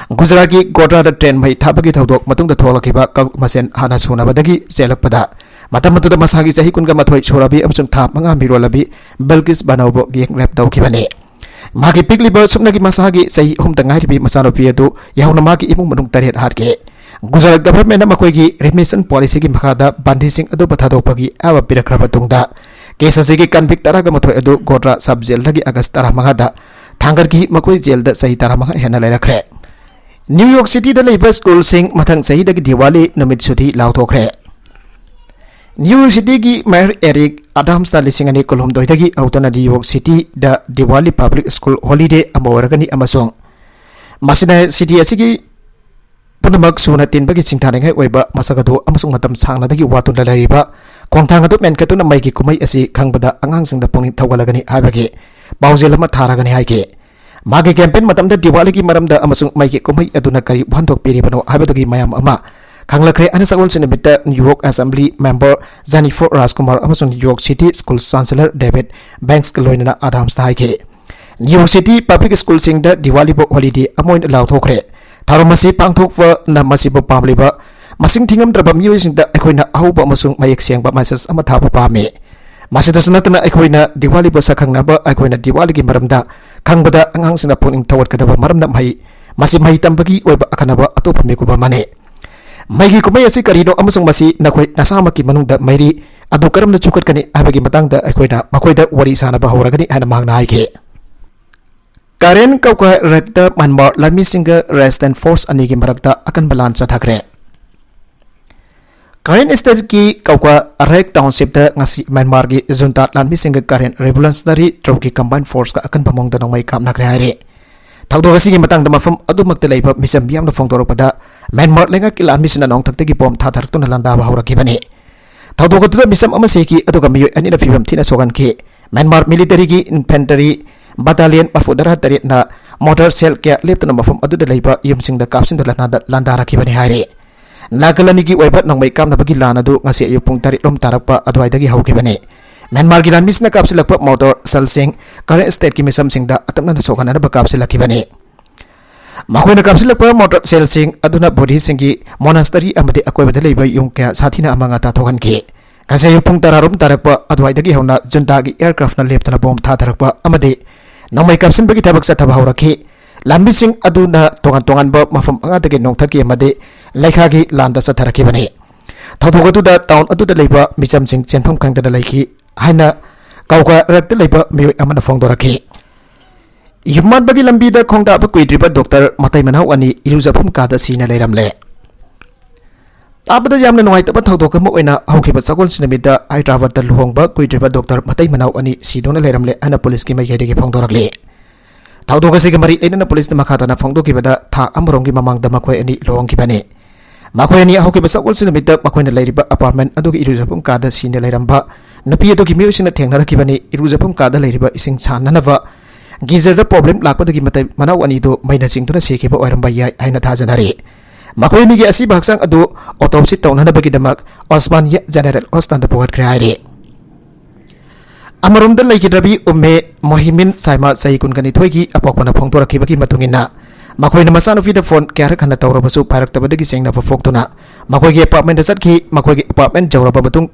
ꯒꯨꯖꯔꯥꯠꯀꯤ ꯒꯣꯗ꯭ꯔꯥꯗ ꯇ꯭ꯔꯦꯟ ꯃꯩ ꯊꯥꯕꯒꯤ ꯊꯧꯗꯣꯛ ꯃꯇꯨꯡꯗ ꯊꯣꯛꯂꯛꯈꯤꯕ ꯀꯥꯡꯂꯨꯞ ꯃꯁꯦꯟ ꯍꯥꯟꯅ ꯁꯨꯅꯕꯗꯒꯤ ꯆꯦꯜꯂꯛꯄꯗ, ꯃꯇꯝ ꯑꯗꯨꯗ ꯃꯁꯥꯒꯤ ꯆꯍꯤ ꯀꯨꯟꯒ ꯃꯥꯊꯣꯏ ꯁꯨꯔꯕꯤ ꯑꯃꯁꯨꯡ ꯊꯥ ꯃꯉꯥ ꯃꯤꯔꯣꯜꯂꯕꯤ ꯕꯤꯜꯀꯤꯁ ꯕꯥꯅꯣꯕꯨ ꯒꯦꯡ ꯔꯦꯞ ꯇꯧꯈꯤꯕꯅꯤ꯫ ꯃꯍꯥꯛꯀꯤ ꯄꯤꯛꯂꯤꯕ ꯁꯨꯞꯅꯒꯤ ꯃꯁꯥꯒꯤ ꯆꯍꯤ ꯑꯍꯨꯝꯗ ꯉꯥꯏꯔꯤꯕꯤ ꯃꯆꯥꯅꯨꯄꯤ ꯑꯗꯨ ꯌꯥꯎꯅ ꯃꯍꯥꯛꯀꯤ ꯏꯃꯨꯡ ꯃꯅꯨꯡ ꯇꯔꯦꯠ ꯍꯥꯠꯈꯤ꯫ ꯒꯨꯖꯔꯥꯠ ꯒꯚꯔꯟꯃꯦꯟꯠꯅ ꯃꯈꯣꯏꯒꯤ ꯔꯤꯃꯤꯁꯟ ꯄꯣꯂꯤꯁꯤꯒꯤ ꯃꯈꯥꯗ ꯕꯟꯗꯤꯁꯤꯡ ꯑꯗꯨꯕꯨ ꯊꯥꯗꯣꯛꯄꯒꯤ ꯑꯌꯥꯕ ꯄꯤꯔꯛꯈ꯭ꯔꯕ ꯇꯨꯡꯗ, ꯀꯦꯁ ꯑꯁꯤꯒꯤ ꯀꯟꯚꯤꯛ ꯇꯔꯥꯒ ꯃꯥꯊꯣꯏ ꯑꯗꯨ ꯒꯣꯗ꯭ꯔꯥ ꯁꯕ ꯖꯦꯜꯗꯒꯤ ꯑꯥꯒꯁ ꯇꯔꯥꯃꯉꯥꯗ ꯊꯥꯡꯒꯠꯈꯤ꯫ ꯃꯈꯣꯏ ꯖꯦꯜꯗ ꯆꯍꯤ ꯇꯔꯥꯃꯉꯥ ꯍꯦꯟꯅ ꯂꯩꯔꯛꯈ꯭ꯔꯦ꯫ ꯅ꯭ꯌꯨ ꯌꯣꯔꯛ ꯁꯤꯇꯤꯗ ꯂꯩꯕ ꯁ꯭ꯀꯨꯜꯁꯤꯡ ꯃꯊꯪ ꯆꯍꯤꯗꯒꯤ ꯗꯤꯋꯥꯂꯤ ꯅꯨꯃꯤꯠ ꯁꯨꯇꯤ ꯂꯥꯎꯊꯣꯛꯈ꯭ꯔꯦ꯫ ꯅ꯭ꯌꯨ ꯌꯣꯔꯛ ꯁꯤꯇꯤꯒꯤ ꯃꯦꯌꯔ ꯑꯦꯔꯤꯛ ꯑꯗꯥꯝꯁꯅ ꯂꯤꯁꯤꯡ ꯑꯅꯤ ꯀꯨꯟꯍꯨꯝꯗꯣꯏꯗꯒꯤ ꯍꯧꯗꯨꯅ ꯅ꯭ꯌꯨ ꯌꯣꯔꯛ ꯁꯤꯇꯤꯗ ꯗꯤꯋꯥꯂꯤ ꯄꯕ꯭ꯂꯤꯛ ꯁ꯭ꯀꯨꯜ ꯍꯣꯂꯤꯗꯦ ꯑꯃ ꯑꯣꯏꯔꯒꯅꯤ ꯑꯃꯁꯨꯡ ꯃꯁꯤꯅ ꯁꯤꯇꯤ ꯑꯁꯤꯒꯤ ꯄꯨꯝꯅꯃꯛ ꯁꯨꯅ ꯇꯤꯟꯕꯒꯤ ꯁꯤꯡꯊꯥꯅꯤꯡꯉꯥꯏ ꯑꯣꯏꯕ ꯃꯁꯛ ꯑꯗꯨ ꯑꯃꯁꯨꯡ ꯃꯇꯝ ꯁꯥꯡꯅꯗꯒꯤ ꯋꯥꯠꯇꯨꯅ ꯂꯩꯔꯤꯕ ꯈꯣꯡꯊꯥꯡ ꯑꯗꯨ ꯃꯦꯟꯈꯠꯇꯨꯅ ꯃꯩꯒꯤ ꯀꯨꯝꯍꯩ ꯑꯁꯤ ꯈꯪꯕꯗ ꯑꯉꯥꯡꯁꯤꯡꯗ ꯄꯨꯛꯅꯤꯡ ꯊꯧꯒꯠꯂꯒꯅꯤ ꯍꯥꯏꯕꯒꯤ ꯄꯥꯎꯖꯦꯜ ꯑꯃ ꯊꯥꯔꯒꯅꯤ ꯍꯥꯏꯈꯤ꯫ ꯃꯥꯒꯤ ꯀꯦꯝꯄꯦꯟ ꯃꯇꯝꯗ ꯗꯤꯋꯥꯂꯤꯒꯤ ꯃꯔꯝꯗ ꯑꯃꯁꯨꯡ ꯃꯩꯒꯤ ꯀꯨꯝꯍꯩ ꯑꯗꯨꯅ ꯀꯔꯤ ꯋꯥꯍꯟꯊꯣꯛ ꯄꯤꯔꯤꯕꯅꯣ ꯍꯥꯏꯕꯗꯨꯒꯤ ꯃꯌꯥꯝ ꯑꯃ ꯈꯪꯂꯛꯈ꯭ꯔꯦ꯫ ꯑꯍꯟ ꯁꯒꯣꯜꯁꯦꯟ ꯅꯨꯃꯤꯠꯇ New York assembly member Jennifer Rajkumar ꯑꯃꯁꯨꯡ New York city school chancellor ꯗꯦꯕꯤꯗ ꯕꯦꯡꯛꯁꯀ ꯂꯣꯏꯅꯅ ꯑꯗꯥꯝꯁꯅ ꯍꯥꯏꯈꯤ, ꯅ꯭ꯌꯨ ꯌꯣꯔꯛ ꯁꯤꯇꯤ ꯄꯕ꯭ꯂꯤꯛ ꯁ꯭ꯀꯨꯜꯁꯤꯡꯗ ꯗꯤꯋꯥꯂꯤꯕꯨ ꯍꯣꯂꯤꯗꯦ ꯑꯃ ꯑꯣꯏꯅ ꯂꯥꯎꯊꯣꯛꯈ꯭ꯔꯦ꯫ ꯊꯧꯔꯝ ꯑꯁꯤ ꯄꯥꯡꯊꯣꯛꯄꯅ ꯃꯁꯤꯕꯨ ꯄꯥꯝꯂꯤꯕ ꯃꯁꯤꯡ ꯊꯤꯉꯝꯗ꯭ꯔꯕ ꯃꯤꯑꯣꯏꯁꯤꯡꯗ ꯑꯩꯈꯣꯏꯅ ꯑꯍꯧꯕ ꯑꯃꯁꯨꯡ ꯃꯌꯦꯛ ꯁꯦꯡꯕ ꯃꯦꯁꯦꯖ ꯑꯃ ꯊꯥꯕ ꯄꯥꯝꯃꯤ꯫ ꯃꯁꯤꯗꯁꯨ ꯅꯠꯇꯅ, ꯑꯩꯈꯣꯏꯅ ꯗꯤꯋꯥꯂꯤꯕꯨ ꯁꯛꯈꯪꯅꯕ ꯑꯩꯈꯣꯏꯅ ꯗꯤꯋꯥꯂꯤꯒꯤ ꯃꯔꯝꯗ ꯈꯪꯕꯗ ꯑꯉꯥꯡꯁꯤꯡꯅ ꯄꯨꯛꯅꯤꯡ ꯊꯧꯒꯠꯀꯗꯕ ꯃꯔꯝꯅ ꯃꯍꯩ, ꯃꯁꯤ ꯃꯍꯩ ꯇꯝꯕꯒꯤ ꯑꯣꯏꯕ ꯑꯈꯟꯅꯕ ꯑꯇꯣꯞꯄ ꯃꯤꯀꯨꯞ ꯑꯃꯅꯤ꯫ ꯃꯩꯒꯤ ꯀꯨꯝꯍꯩ ꯑꯁꯤ ꯀꯔꯤꯅꯣ ꯑꯃꯁꯨꯡ ꯃꯁꯤ ꯅꯈꯣꯏ ꯅꯁꯥꯃꯛꯀꯤ ꯃꯅꯨꯡꯗ ꯃꯩꯔꯤ ꯑꯗꯨ ꯀꯔꯝꯅ ꯆꯨꯈꯠꯀꯅꯤ ꯍꯥꯏꯕꯒꯤ ꯃꯇꯥꯡꯗ ꯑꯩꯈꯣꯏꯅ ꯃꯈꯣꯏꯗ ꯋꯥꯔꯤ ꯁꯥꯅꯕ ꯍꯧꯔꯒꯅꯤ ꯍꯥꯏꯅ ꯃꯍꯥꯛꯅ ꯍꯥꯏꯈꯤ꯫ ꯀꯥꯔꯦꯟ ꯀꯧꯀꯥ ꯔꯦꯛꯇ ꯃ꯭ꯌꯥꯟꯃꯥꯔ ꯂꯥꯟꯃꯤꯁꯤꯡꯒ ꯔꯦꯁꯤꯁꯇꯦꯟꯁ ꯐꯣꯔꯁ ꯑꯅꯤꯒꯤ ꯃꯔꯛꯇ ꯑꯀꯟꯕ ꯂꯥꯟ ꯆꯠꯊꯈ꯭ꯔꯦ꯫ ꯀꯥꯔꯦꯟ ꯁ꯭ꯇꯦꯠꯀꯤ ꯀꯧꯀꯥ ꯔꯦꯛ ꯇꯥꯎꯟꯁꯤꯞꯇ ꯉꯁꯤ ꯃ꯭ꯌꯥꯟꯃꯥꯔꯒꯤ ꯖꯨꯟꯇꯥ ꯂꯥꯟꯃꯤꯁꯤꯡꯒ ꯀꯥꯔꯦꯟ ꯔꯦꯚꯣꯂꯨꯁꯅꯔꯤ ꯇ꯭ꯔꯨꯞꯀꯤ ꯀꯝꯕꯥꯏꯟ ꯐꯣꯔꯁꯀ ꯑꯀꯟꯕ ꯃꯑꯣꯡꯗ ꯅꯣꯡꯃꯩ ꯀꯥꯞꯅꯈ꯭ꯔꯦ ꯍꯥꯏꯔꯦ꯫ ꯊꯧꯗꯣꯛ ꯑꯁꯤꯒꯤ ꯃꯇꯥꯡꯗ ꯃꯐꯝ ꯑꯗꯨꯃꯛꯇ ꯂꯩꯕ ꯃꯤꯆꯝ ꯃꯤꯌꯥꯝꯅ ꯐꯣꯡꯗꯣꯔꯛꯄꯗ, ꯃ꯭ꯌꯥꯟꯃꯥꯔ ꯂꯩꯉꯥꯛꯀꯤ ꯂꯥꯟꯃꯤꯁꯤꯡꯅ ꯅꯣꯡꯊꯛꯇꯒꯤ ꯕꯣꯝ ꯊꯥꯊꯔꯛꯇꯨꯅ ꯂꯥꯟꯗꯥꯕ ꯍꯧꯔꯛꯈꯤꯕꯅꯤ꯫ ꯊꯧꯗꯣꯛ ꯑꯗꯨꯗ ꯃꯤꯆꯝ ꯑꯃ ꯁꯤꯈꯤ, ꯑꯗꯨꯒ ꯃꯤꯑꯣꯏ ꯑꯅꯤꯅ ꯐꯤꯕꯝ ꯊꯤꯅ ꯁꯣꯛꯍꯟꯈꯤ꯫ ꯃ꯭ꯌꯥꯟꯃꯥꯔ ꯃꯤꯂꯤꯇꯔꯤꯒꯤ ꯏꯟꯐꯦꯟꯇꯔꯤ ꯕꯇꯥꯂꯤꯌꯟ ꯃꯔꯐꯨ ꯇꯔꯥ ꯇꯔꯦꯠꯅ ꯃꯣꯇꯣꯔ ꯁꯦꯜ ꯀꯌꯥ ꯂꯦꯞꯇꯅ ꯃꯐꯝ ꯑꯗꯨꯗ ꯂꯩꯕ ꯌꯨꯝꯁꯤꯡꯗ ꯀꯥꯞꯁꯤꯟꯗꯨꯅ ꯂꯥꯟꯗꯥ-, ꯂꯥꯟꯗꯥꯔꯛꯈꯤꯕꯅꯤ ꯍꯥꯏꯔꯤ꯫ ꯅꯥꯒꯥꯂꯦꯟꯒꯤ ꯑꯣꯏꯕ ꯅꯣꯡꯃꯩ ꯀꯥꯞꯅꯕꯒꯤ ꯂꯥꯟ ꯑꯗꯨ ꯉꯁꯤ ꯑꯌꯨꯛ ꯄꯨꯡ ꯇꯔꯦꯠ ꯔꯣꯝ ꯇꯥꯔꯛꯄ ꯑꯗꯨꯋꯥꯏꯗꯒꯤ ꯍꯧꯈꯤꯕꯅꯤ꯫ ꯃ꯭ꯌꯥꯟꯃꯥꯔꯒꯤ ꯂꯥꯟꯃꯤꯁꯤꯡꯅ ꯀꯥꯞꯁꯤꯜꯂꯛꯄ ꯃꯣꯇꯣꯔ ꯁꯦꯜꯁꯤꯡ ꯀꯔꯦꯟ ꯁ꯭ꯇꯦꯠꯀꯤ ꯃꯤꯆꯝꯁꯤꯡꯗ ꯑꯇꯝꯅꯅ ꯁꯣꯛꯍꯟꯅꯅꯕ ꯀꯥꯞꯁꯤꯜꯂꯛꯈꯤꯕꯅꯤ꯫ ꯃꯈꯣꯏꯅ ꯀꯥꯞꯁꯤꯜꯂꯛꯄ ꯃꯣꯇꯣꯔ ꯁꯦꯜꯁꯤꯡ ꯑꯗꯨꯅ ꯕꯨꯙꯤꯁꯤꯡꯒꯤ ꯃꯣꯅꯥꯁꯇꯔꯤ ꯑꯃꯗꯤ ꯑꯀꯣꯏꯕꯗ ꯂꯩꯕ ꯌꯨꯝ ꯀꯌꯥ ꯁꯥꯊꯤꯅ ꯑꯃꯥꯡ ꯑꯇꯥ ꯊꯣꯛꯍꯟꯈꯤ꯫ ꯉꯁꯤ ꯑꯌꯨꯛ ꯄꯨꯡ ꯇꯔꯥ ꯔꯣꯝ ꯇꯥꯔꯛꯄ ꯑꯗꯨꯋꯥꯏꯗꯒꯤ ꯍꯧꯅ ꯖꯨꯟꯇꯥꯒꯤ ꯑꯦꯌꯔꯀ꯭ꯔꯥꯐꯅ ꯂꯦꯞꯇꯅ ꯕꯣꯝ ꯊꯥꯊꯔꯛꯄ ꯑꯃꯗꯤ ꯅꯣꯡꯃꯩ ꯀꯥꯞꯁꯤꯟꯕꯒꯤ ꯊꯕꯛ ꯆꯠꯊꯕ ꯍꯧꯔꯛꯈꯤ꯫ ꯂꯥꯟꯃꯤꯁꯤꯡ ꯑꯗꯨꯅ ꯇꯣꯉꯥꯟ ꯇꯣꯉꯥꯟꯕ ꯃꯐꯝ ꯃꯉꯥꯗꯒꯤ ꯅꯣꯡꯊꯛꯀꯤ ꯑꯃꯗꯤ ꯂꯩꯈꯥꯒꯤ ꯂꯥꯟꯗ ꯆꯠꯊꯔꯛꯈꯤꯕꯅꯤ꯫ ꯊꯧꯗꯣꯛ ꯑꯗꯨꯗ ꯇꯥꯎꯟ ꯑꯗꯨꯗ ꯂꯩꯕ ꯃꯤꯆꯝꯁꯤꯡ ꯆꯦꯟꯐꯝ ꯈꯪꯗꯅ ꯂꯩꯈꯤ ꯍꯥꯏꯅ ꯀꯧꯀꯥꯔꯛꯇ ꯂꯩꯕ ꯃꯤꯑꯣꯏ ꯑꯃꯅ ꯐꯣꯡꯗꯣꯔꯛꯈꯤ꯫ ꯌꯨꯝꯕꯥꯟꯕꯒꯤ ꯂꯝꯕꯤꯗ ꯈꯣꯡꯗꯥꯕ ꯀꯨꯏꯗ꯭ꯔꯤꯕ ꯗꯣꯛꯇꯔ ꯃꯇꯩ ꯃꯅꯥꯎ ꯑꯅꯤ ꯏꯔꯨꯖꯐꯝ ꯀꯥꯗ ꯁꯤꯅ ꯂꯩꯔꯝꯂꯦ꯫ ꯇꯥꯕꯗ ꯌꯥꯝꯅ ꯅꯨꯡꯉꯥꯏꯇꯕ ꯊꯧꯗꯣꯛ ꯑꯃ ꯑꯣꯏꯅ ꯍꯧꯈꯤꯕ ꯁꯒꯣꯜꯁꯦꯟ ꯅꯨꯃꯤꯠꯇ ꯍꯥꯏꯗ꯭ꯔꯕꯥꯗꯇ ꯂꯨꯍꯣꯡꯕ ꯀꯨꯏꯗ꯭ꯔꯤꯕ ꯗꯣꯛꯇꯔ ꯃꯇꯩ ꯃꯅꯥꯎ ꯑꯅꯤ ꯁꯤꯗꯨꯅ ꯂꯩꯔꯝꯂꯦ ꯍꯥꯏꯅ ꯄꯨꯂꯤꯁꯀꯤ ꯃꯥꯏꯀꯩꯗꯒꯤ ꯐꯣꯡꯗꯣꯔꯛꯂꯤ꯫ ꯊꯧꯗꯣꯛ ꯑꯁꯤꯒꯤ ꯃꯔꯤ ꯂꯩꯅꯅ ꯄꯨꯂꯤꯁꯅ ꯃꯈꯥ ꯇꯥꯅ ꯐꯣꯡꯗꯣꯛꯈꯤꯕꯗ, ꯊꯥ ꯑꯃꯔꯣꯝꯒꯤ ꯃꯃꯥꯡꯗ ꯃꯈꯣꯏ ꯑꯅꯤ ꯂꯨꯍꯣꯡꯈꯤꯕꯅꯤ꯫ ꯃꯈꯣꯏ ꯑꯅꯤ ꯍꯧꯈꯤꯕ ꯁꯒꯣꯜꯁꯦꯟ ꯅꯨꯃꯤꯠꯇ ꯃꯈꯣꯏꯅ ꯂꯩꯔꯤꯕ ꯑꯄꯥꯔꯠꯃꯦꯟ ꯑꯗꯨꯒꯤ ꯏꯔꯨꯖꯐꯝ ꯀꯥꯗ ꯁꯤꯅ ꯂꯩꯔꯝꯕ ꯅꯨꯄꯤ ꯑꯗꯨꯒꯤ ꯃꯤꯑꯣꯏꯁꯤꯡꯅ ꯊꯦꯡꯅꯔꯛꯈꯤꯕꯅꯤ꯫ ꯏꯔꯨꯖꯐꯝ ꯀꯥꯗ ꯂꯩꯔꯤꯕ ꯏꯁꯤꯡ ꯁꯥꯍꯟꯅꯅꯕ ꯒꯤꯖꯔꯗ ꯄ꯭ꯔꯣꯕ꯭ꯂꯦꯝ ꯂꯥꯛꯄꯗꯒꯤ ꯃꯇꯩ ꯃꯅꯥꯎ ꯑꯅꯤꯗꯨ ꯃꯩꯅ ꯆꯤꯡꯗꯨꯅ ꯁꯤꯈꯤꯕ ꯑꯣꯏꯔꯝꯕ ꯌꯥꯏ ꯍꯥꯏꯅ ꯊꯥꯖꯅꯔꯤ꯫ ꯃꯈꯣꯏ ꯑꯅꯤꯒꯤ ꯑꯁꯤꯕ ꯍꯛꯆꯥꯡ ꯑꯗꯨ ꯑꯣꯇꯣꯞꯁꯤ ꯇꯧꯅꯅꯕꯒꯤꯗꯃꯛ ꯑꯣꯁꯃꯥꯅꯤꯌꯥ ꯖꯦꯅꯦꯔꯦꯜ ꯍꯣꯁꯄꯤꯇꯥꯜꯗ ꯄꯨꯈꯠꯈ꯭ꯔꯦ ꯍꯥꯏꯔꯤ꯫ ꯑꯃꯔꯣꯝꯗ, ꯂꯩꯈꯤꯗ꯭ꯔꯕꯤ ꯎꯝꯃꯦ ꯃꯣꯍꯤꯃꯤꯟ ꯁꯥꯏꯃꯥ, ꯆꯍꯤ ꯀꯨꯟꯒ ꯅꯤꯊꯣꯏꯒꯤ, ꯑꯄꯣꯛꯄꯅ ꯐꯣꯡꯗꯣꯔꯛꯈꯤꯕꯒꯤ ꯃꯇꯨꯡ ꯏꯟꯅ, ꯃꯈꯣꯏꯅ ꯃꯆꯥꯅꯨꯄꯤꯗ ꯐꯣꯟ ꯀꯌꯥꯔꯛ ꯍꯟꯅ ꯇꯧꯔꯕꯁꯨ ꯄꯥꯏꯔꯛꯇꯕꯗꯒꯤ ꯆꯤꯡꯅꯕ ꯄꯣꯛꯇꯨꯅ ꯃꯈꯣꯏꯒꯤ ꯑꯄꯥꯔꯠꯃꯦꯟꯗ ꯆꯠꯈꯤ꯫ ꯃꯈꯣꯏꯒꯤ ꯑꯄꯥꯔꯠꯃꯦꯟ ꯌꯧꯔꯕ ꯃꯇꯨꯡ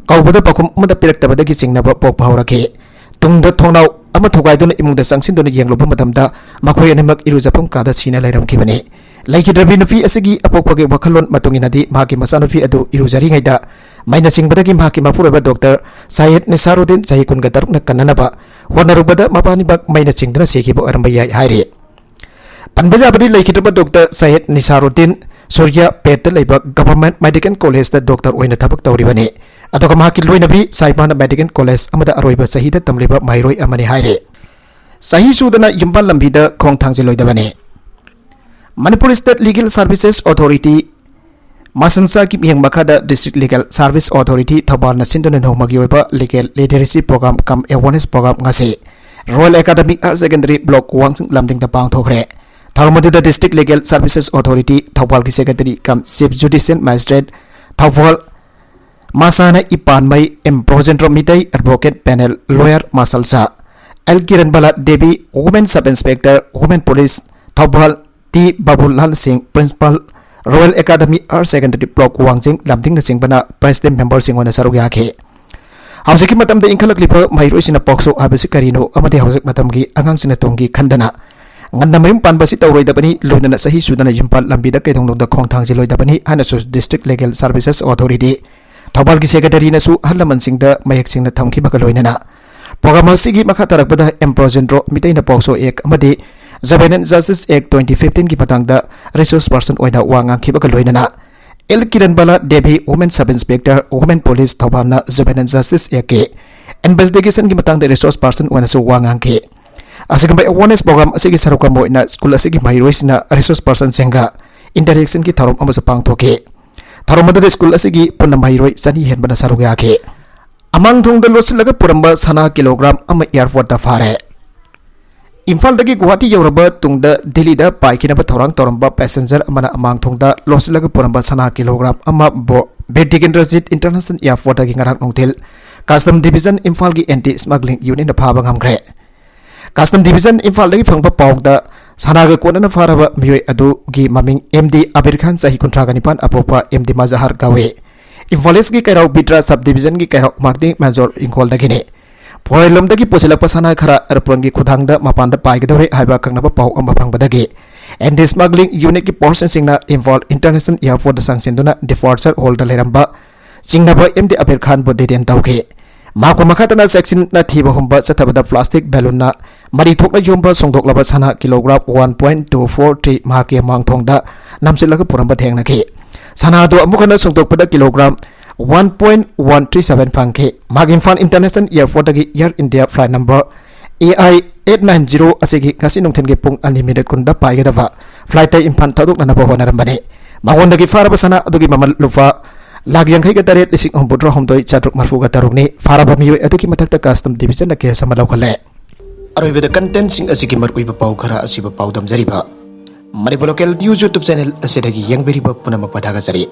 ꯀꯧꯕꯗ ꯄꯥꯎꯈꯨꯝ ꯑꯃꯠꯇ ꯄꯤꯔꯛꯇꯕꯗꯒꯤ ꯆꯤꯡꯅꯕ ꯄꯣꯛꯄ ꯍꯧꯔꯛꯈꯤ꯫ ꯇꯨꯡꯗ ꯊꯣꯡꯅꯥꯎ ꯑꯃ ꯊꯨꯒꯥꯏꯗꯨꯅ ꯏꯃꯨꯡꯗ ꯆꯪꯁꯤꯟꯗꯨꯅ ꯌꯦꯡꯂꯨꯕ ꯃꯇꯝꯗ ꯃꯈꯣꯏ ꯑꯅꯤꯃꯛ ꯏꯔꯨꯖꯐꯝ ꯀꯥꯗ ꯁꯤꯅ ꯂꯩꯔꯝꯈꯤꯕꯅꯤ꯫ ꯂꯩꯈꯤꯗ꯭ꯔꯕꯤ ꯅꯨꯄꯤ ꯑꯁꯤꯒꯤ ꯑꯄꯣꯛꯄꯒꯤ ꯋꯥꯈꯜꯂꯣꯟ ꯃꯇꯨꯡ ꯏꯟꯅꯗꯤ, ꯃꯍꯥꯛꯀꯤ ꯃꯆꯥꯅꯨꯄꯤ ꯑꯗꯨ ꯏꯔꯨꯖꯔꯤꯉꯩꯗ ꯃꯩꯅ ꯆꯤꯡꯕꯗꯒꯤ ꯃꯍꯥꯛꯀꯤ ꯃꯄꯨꯔꯣꯏꯕ ꯗꯣꯛꯇꯔ ꯁꯥꯌꯦꯗ ꯅꯤꯁꯥꯔꯨꯗꯤꯟ, ꯆꯍꯤ ꯀꯨꯟꯒ ꯇꯔꯨꯛꯅ, ꯀꯟꯅꯅꯕ ꯍꯣꯠꯅꯔꯨꯕꯗ ꯃꯕꯥꯅꯤꯃꯛ ꯃꯩꯅ ꯆꯤꯡꯗꯨꯅ ꯁꯤꯈꯤꯕ ꯑꯣꯏꯔꯝꯕ ꯌꯥꯏ ꯍꯥꯏꯔꯤ꯫ ꯄꯟꯕ ꯌꯥꯕꯗꯤ, ꯂꯩꯈꯤꯗ꯭ꯔꯕ ꯗꯣꯛꯇꯔ ꯁꯥꯌꯦꯗ ꯅꯤꯁꯥꯔꯨꯗꯤꯟ ꯁꯨꯔꯌꯥꯄꯦꯠꯇ ꯂꯩꯕ ꯒꯚꯔꯟꯃꯦꯟꯠ ꯃꯦꯗꯤꯀꯦꯜ ꯀꯣꯂꯦꯖꯇ ꯗꯣꯛꯇꯔ ꯑꯣꯏꯅ ꯊꯕꯛ ꯇꯧꯔꯤꯕꯅꯤ꯫ ꯑꯗꯨꯒ ꯃꯍꯥꯛꯀꯤ ꯂꯣꯏꯅꯕꯤ ꯁꯥꯏꯃꯥꯅ ꯃꯦꯗꯤꯀꯦꯜ ꯀꯣꯂꯦꯖ ꯑꯃꯗ ꯑꯔꯣꯏꯕ ꯆꯍꯤꯗ ꯇꯝꯂꯤꯕ ꯃꯍꯩꯔꯣꯏ ꯑꯃꯅꯤ ꯍꯥꯏꯔꯤ꯫ ꯆꯍꯤ ꯁꯨꯗꯅ ꯌꯨꯝꯕꯥꯜ ꯂꯝꯕꯤꯗ ꯈꯣꯡ ꯊꯥꯡꯖꯤꯜꯂꯣꯏꯗꯕꯅꯤ꯫ Manipur state legal services authority, ꯃꯁꯟꯁꯥꯒꯤ ꯃꯤꯠꯌꯦꯡ ꯃꯈꯥꯗ District Legal Service Authority ꯊꯧꯕꯥꯜꯅ ꯁꯤꯟꯗꯨꯅ ꯅꯣꯡꯃꯒꯤ ꯑꯣꯏꯕ Legal Literacy Program cum Awareness Program ꯉꯁꯤ Royal Academy Higher Secondary Block ꯋꯥꯡꯖꯤꯡ ꯂꯝꯗꯤꯡꯗ ꯄꯥꯡꯊꯣꯛꯈ꯭ꯔꯦ꯫ ꯊꯧꯔꯝ ꯑꯗꯨꯗ District Legal Services Authority ꯊꯧꯕꯥꯜꯒꯤ Secretary cum Chief Judicial Magistrate Thoubal ꯃꯁꯥꯅ ꯏꯄꯥꯟꯃꯩ M Brojendro Meitei, Advocate Panel Lawyer ꯃꯁꯜꯁꯥ L Kiranbala Devi, Women Sub Inspector, Women Police Thoubal, T Babulal Singh, Principal, Royal Academy Higher Secondary Block ꯋꯥꯡꯖꯤꯡ ꯂꯝꯗꯤꯡꯅꯆꯤꯡꯕꯅ President memberꯁꯤꯡ ꯑꯣꯏꯅ ꯁꯔꯨꯛ ꯌꯥꯈꯤ꯫ ꯍꯧꯖꯤꯛꯀꯤ ꯃꯇꯝꯗ ꯏꯟꯈꯠꯂꯛꯂꯤꯕ ꯃꯍꯩꯔꯣꯏꯁꯤꯡꯅ ꯄꯣꯛꯁꯣ ꯍꯥꯏꯕꯁꯤ ꯀꯔꯤꯅꯣ ꯑꯃꯗꯤ ꯍꯧꯖꯤꯛ ꯃꯇꯝꯒꯤ ꯑꯉꯥꯡꯁꯤꯡꯅ ꯇꯨꯡꯒꯤ ꯈꯟꯗꯅ ꯉꯟꯅ ꯃꯌꯨꯝ ꯄꯥꯟꯕꯁꯤ ꯇꯧꯔꯣꯏꯗꯕꯅꯤ, ꯂꯣꯏꯅꯅ ꯆꯍꯤ ꯁꯨꯗꯅ ꯌꯨꯝ ꯄꯥꯜ ꯂꯝꯕꯤꯗ ꯀꯩꯗꯧꯅꯨꯡꯗ ꯈꯣꯡ ꯊꯥꯡꯖꯤꯜꯂꯣꯏꯗꯕꯅꯤ ꯍꯥꯏꯅꯁꯨ District Legal Services Authority ꯊꯧꯕꯥꯜꯒꯤ Secretaryꯅꯁꯨ ꯑꯍꯜ ꯂꯃꯟꯁꯤꯡꯗ ꯃꯌꯦꯛ ꯁꯦꯡꯅ ꯊꯝꯈꯤꯕꯒ ꯂꯣꯏꯅꯅ program ꯑꯁꯤꯒꯤ ꯃꯈꯥ ꯇꯥꯔꯛꯄꯗ M ꯕ꯭ꯔꯣꯖꯦꯟꯗ꯭ꯔꯣ ꯃꯤꯇꯩꯅ ꯄꯣꯛꯁꯣ Act ꯑꯃꯗꯤ Juvenile Justice Act twenty fifteenꯒꯤ ꯃꯇꯥꯡꯗ resource person ꯑꯣꯏꯅ ꯋꯥ ꯉꯥꯡꯈꯤꯕꯒ ꯂꯣꯏꯅꯅ L Kiranbala Devi, Women Sub Inspector, Women Police ꯊꯧꯕꯥꯜꯅ Juvenile Justice Actꯀꯤ investigationꯒꯤ ꯃꯇꯥꯡꯗ resource person ꯑꯣꯏꯅꯁꯨ ꯋꯥ ꯉꯥꯡꯈꯤ꯫ ꯑꯁꯤꯒꯨꯝꯕ awareness program ꯑꯁꯤꯒꯤ ꯁꯔꯨꯛ ꯑꯃ ꯑꯣꯏꯅ school ꯑꯁꯤꯒꯤ ꯃꯍꯩꯔꯣꯏꯁꯤꯡꯅ resource personꯁꯤꯡꯒ interactionꯒꯤ ꯊꯧꯔꯝ ꯑꯃꯁꯨ ꯄꯥꯡꯊꯣꯛꯈꯤ꯫ ꯊꯧꯔꯝ ꯑꯗꯨꯗ school ꯑꯁꯤꯒꯤ ꯄꯨꯟꯅ ꯃꯍꯩꯔꯣꯏ ꯆꯅꯤ ꯍꯦꯟꯕꯅ ꯁꯔꯨꯛ ꯌꯥꯈꯤ꯫ ꯑꯃꯥꯡꯊꯣꯡꯗ ꯂꯣꯠꯁꯤꯜꯂꯒ ꯄꯨꯔꯝꯕ ꯁꯅꯥ ꯀꯤꯂꯣꯒ꯭ꯔꯥꯝ ꯑꯃ airportꯇ ꯐꯥꯔꯦ꯫ ꯏꯝꯐꯥꯜꯗꯒꯤ ꯒꯨꯋꯥꯍꯥꯇꯤ ꯌꯧꯔꯕ ꯇꯨꯡꯗ ꯗꯤꯜꯂꯤꯗ ꯄꯥꯏꯈꯤꯅꯕ ꯊꯧꯔꯥꯡ ꯇꯧꯔꯝꯕ passenger ꯑꯃꯅ ꯑꯃꯥꯡꯊꯣꯡꯗ ꯂꯣꯠꯁꯤꯜꯂꯒ ꯄꯨꯔꯝꯕ ꯁꯅꯥ ꯀꯤꯂꯣꯒ꯭ꯔꯥꯝ ꯑꯃ ꯕꯣ-, ꯕꯤꯔ ꯇꯤꯀꯦꯟꯗ꯭ꯔꯖꯤꯠ International Airportꯇꯒꯤ ꯉꯔꯥꯡ ꯅꯨꯡꯊꯤꯜ Custom Division ꯏꯝꯐꯥꯜꯒꯤ Anti Smuggling Unitꯅ ꯐꯥꯕ ꯉꯝꯈ꯭ꯔꯦ꯫ Custom Division ꯏꯝꯐꯥꯜꯗꯒꯤ ꯐꯪꯕ ꯄꯥꯎꯗ ꯁꯅꯥꯒ ꯀꯣꯟꯅꯅ ꯐꯥꯔꯕ ꯃꯤꯑꯣꯏ ꯑꯗꯨꯒꯤ ꯃꯃꯤꯡ M D ꯑꯕꯤꯔ ꯈꯥꯟ, ꯆꯍꯤ ꯀꯨꯟꯊ꯭ꯔꯥꯒ ꯅꯤꯄꯥꯟ, ꯑꯄꯣꯛꯄ M D ꯃꯖꯍꯔ ꯀꯧꯏ꯫ ꯏꯝꯐꯥꯜ Eastꯀꯤ ꯀꯩꯔꯥꯎ ꯕꯤꯗ꯭ꯔꯥ Sub Divisionꯒꯤ ꯀꯩꯔꯥꯎ ꯃꯥꯛꯇꯤ ꯃꯦꯟꯖꯣꯔ ꯏꯪꯈꯣꯜꯗꯒꯤꯅꯤ꯫ ꯐꯣꯔꯦꯟꯂꯣꯝꯗꯒꯤ ꯄꯨꯁꯤꯜꯂꯛꯄ ꯁꯅꯥ ꯈꯔ aeroplanꯒꯤ ꯈꯨꯊꯥꯡꯗ ꯃꯄꯥꯟꯗ ꯄꯥꯏꯒꯗꯧꯔꯦ ꯍꯥꯏꯕ ꯑꯀꯛꯅꯕ ꯄꯥꯎ ꯑꯃ ꯐꯪꯕꯗꯒꯤ Anti Smuggling Unitꯀꯤ forceꯁꯤꯡꯅ ꯏꯝꯐꯥꯜ International Airportꯇ ꯆꯪꯁꯤꯟꯗꯨꯅ departure hallꯗ ꯂꯩꯔꯝꯕ ꯆꯤꯡꯅꯕ M D ꯑꯕꯤꯔ ꯈꯥꯟꯕꯨ detain ꯇꯧꯈꯤ꯫ ꯃꯍꯥꯛꯄꯨ ꯃꯈꯥ ꯇꯥꯅ ꯆꯦꯛꯁꯤꯟꯅ ꯊꯤꯕ ꯍꯨꯝꯕ ꯆꯠꯊꯕꯗ plastic balloonꯅ ꯃꯔꯤ ꯊꯣꯛꯅ ꯌꯣꯝꯕ ꯁꯨꯡꯗꯣꯛꯂꯕ ꯁꯅꯥ kilogram one point two four three ꯃꯍꯥꯛꯀꯤ ꯑꯃꯥꯡꯊꯣꯡꯗ ꯅꯝꯁꯤꯜꯂꯒ ꯄꯨꯔꯝꯕ ꯊꯦꯡꯅꯈꯤ꯫ ꯁꯅꯥ ꯑꯗꯨ ꯑꯃꯨꯛ ꯍꯟꯅ ꯁꯨꯡꯗꯣꯛꯄꯗ kilogram one point one three seven ꯐꯪꯈꯤ꯫ ꯃꯍꯥꯛ Imphal International Airportꯇꯒꯤ Air India flight number A I eight nine zero ꯑꯁꯤꯒꯤ ꯉꯁꯤ ꯅꯨꯡꯊꯤꯜꯒꯤ ꯄꯨꯡ ꯑꯅꯤ minute ꯀꯨꯟꯗ ꯄꯥꯏꯒꯗꯕ flightꯇ ꯏꯝꯐꯥꯜ ꯊꯥꯗꯣꯛꯅꯅꯕ ꯍꯣꯠꯅꯔꯝꯕꯅꯤ꯫ ꯃꯉꯣꯟꯗꯒꯤ ꯐꯥꯔꯕ ꯁꯅꯥ ꯑꯗꯨꯒꯤ ꯃꯃꯜ ꯂꯨꯄꯥ ꯂꯥꯈ ꯌꯥꯡꯈꯩꯒ ꯇꯔꯦꯠ, ꯂꯤꯁꯤꯡ ꯍꯨꯝꯐꯨꯇꯔꯥ ꯍꯨꯝꯗꯣꯏ, ꯆꯥꯇ꯭ꯔꯨꯛ ꯃꯔꯤꯐꯨꯒ ꯇꯔꯨꯛꯅꯤ꯫ ꯐꯥꯔꯕ ꯃꯤꯑꯣꯏ ꯑꯗꯨꯒꯤ ꯃꯊꯛꯇ ꯀꯁꯇꯝ ꯗꯤꯕꯤꯖꯟꯅ ꯀꯦꯁ ꯑꯃ ꯂꯧꯈꯠꯂꯦ꯫ ꯑꯔꯣꯏꯕꯗ ꯀꯟꯇꯦꯟꯁꯤꯡ ꯑꯁꯤꯒꯤ ꯃꯔꯨꯑꯣꯏꯕ ꯄꯥꯎ ꯈꯔ ꯑꯁꯤꯕꯨ ꯄꯥꯎꯗꯝꯖꯔꯤꯕ Manipur local news YouTube channel ꯑꯁꯤꯗꯒꯤ ꯌꯦꯡꯕꯤꯔꯤꯕ ꯄꯨꯝꯅꯃꯛꯄꯨ ꯊꯥꯒꯠꯆꯔꯤ꯫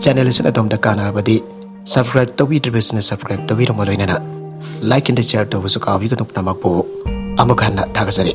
ꯆꯦꯅꯦꯜ ꯑꯁꯤꯅ ꯑꯗꯣꯝꯗ ꯀꯥꯟꯅꯔꯕꯗꯤ ꯁꯕꯁꯀ꯭ꯔꯥꯏꯕ ꯇꯧꯕꯤꯗ꯭ꯔꯤꯕꯁꯤꯅ ꯁꯕꯁꯀ꯭ꯔꯥꯏꯕ ꯇꯧꯕꯤꯔꯝꯕ ꯂꯣꯏꯅꯅ ꯂꯥꯏꯛ ꯑꯦꯟ ꯁꯤꯌꯥꯔ ꯇꯧꯕꯁꯨ ꯀꯥꯎꯕꯤꯒꯅꯨ꯫ ꯄꯨꯝꯅꯃꯛꯄꯨ ꯑꯃꯨꯛ ꯍꯟꯅ ꯊꯥꯒꯠꯆꯔꯤ꯫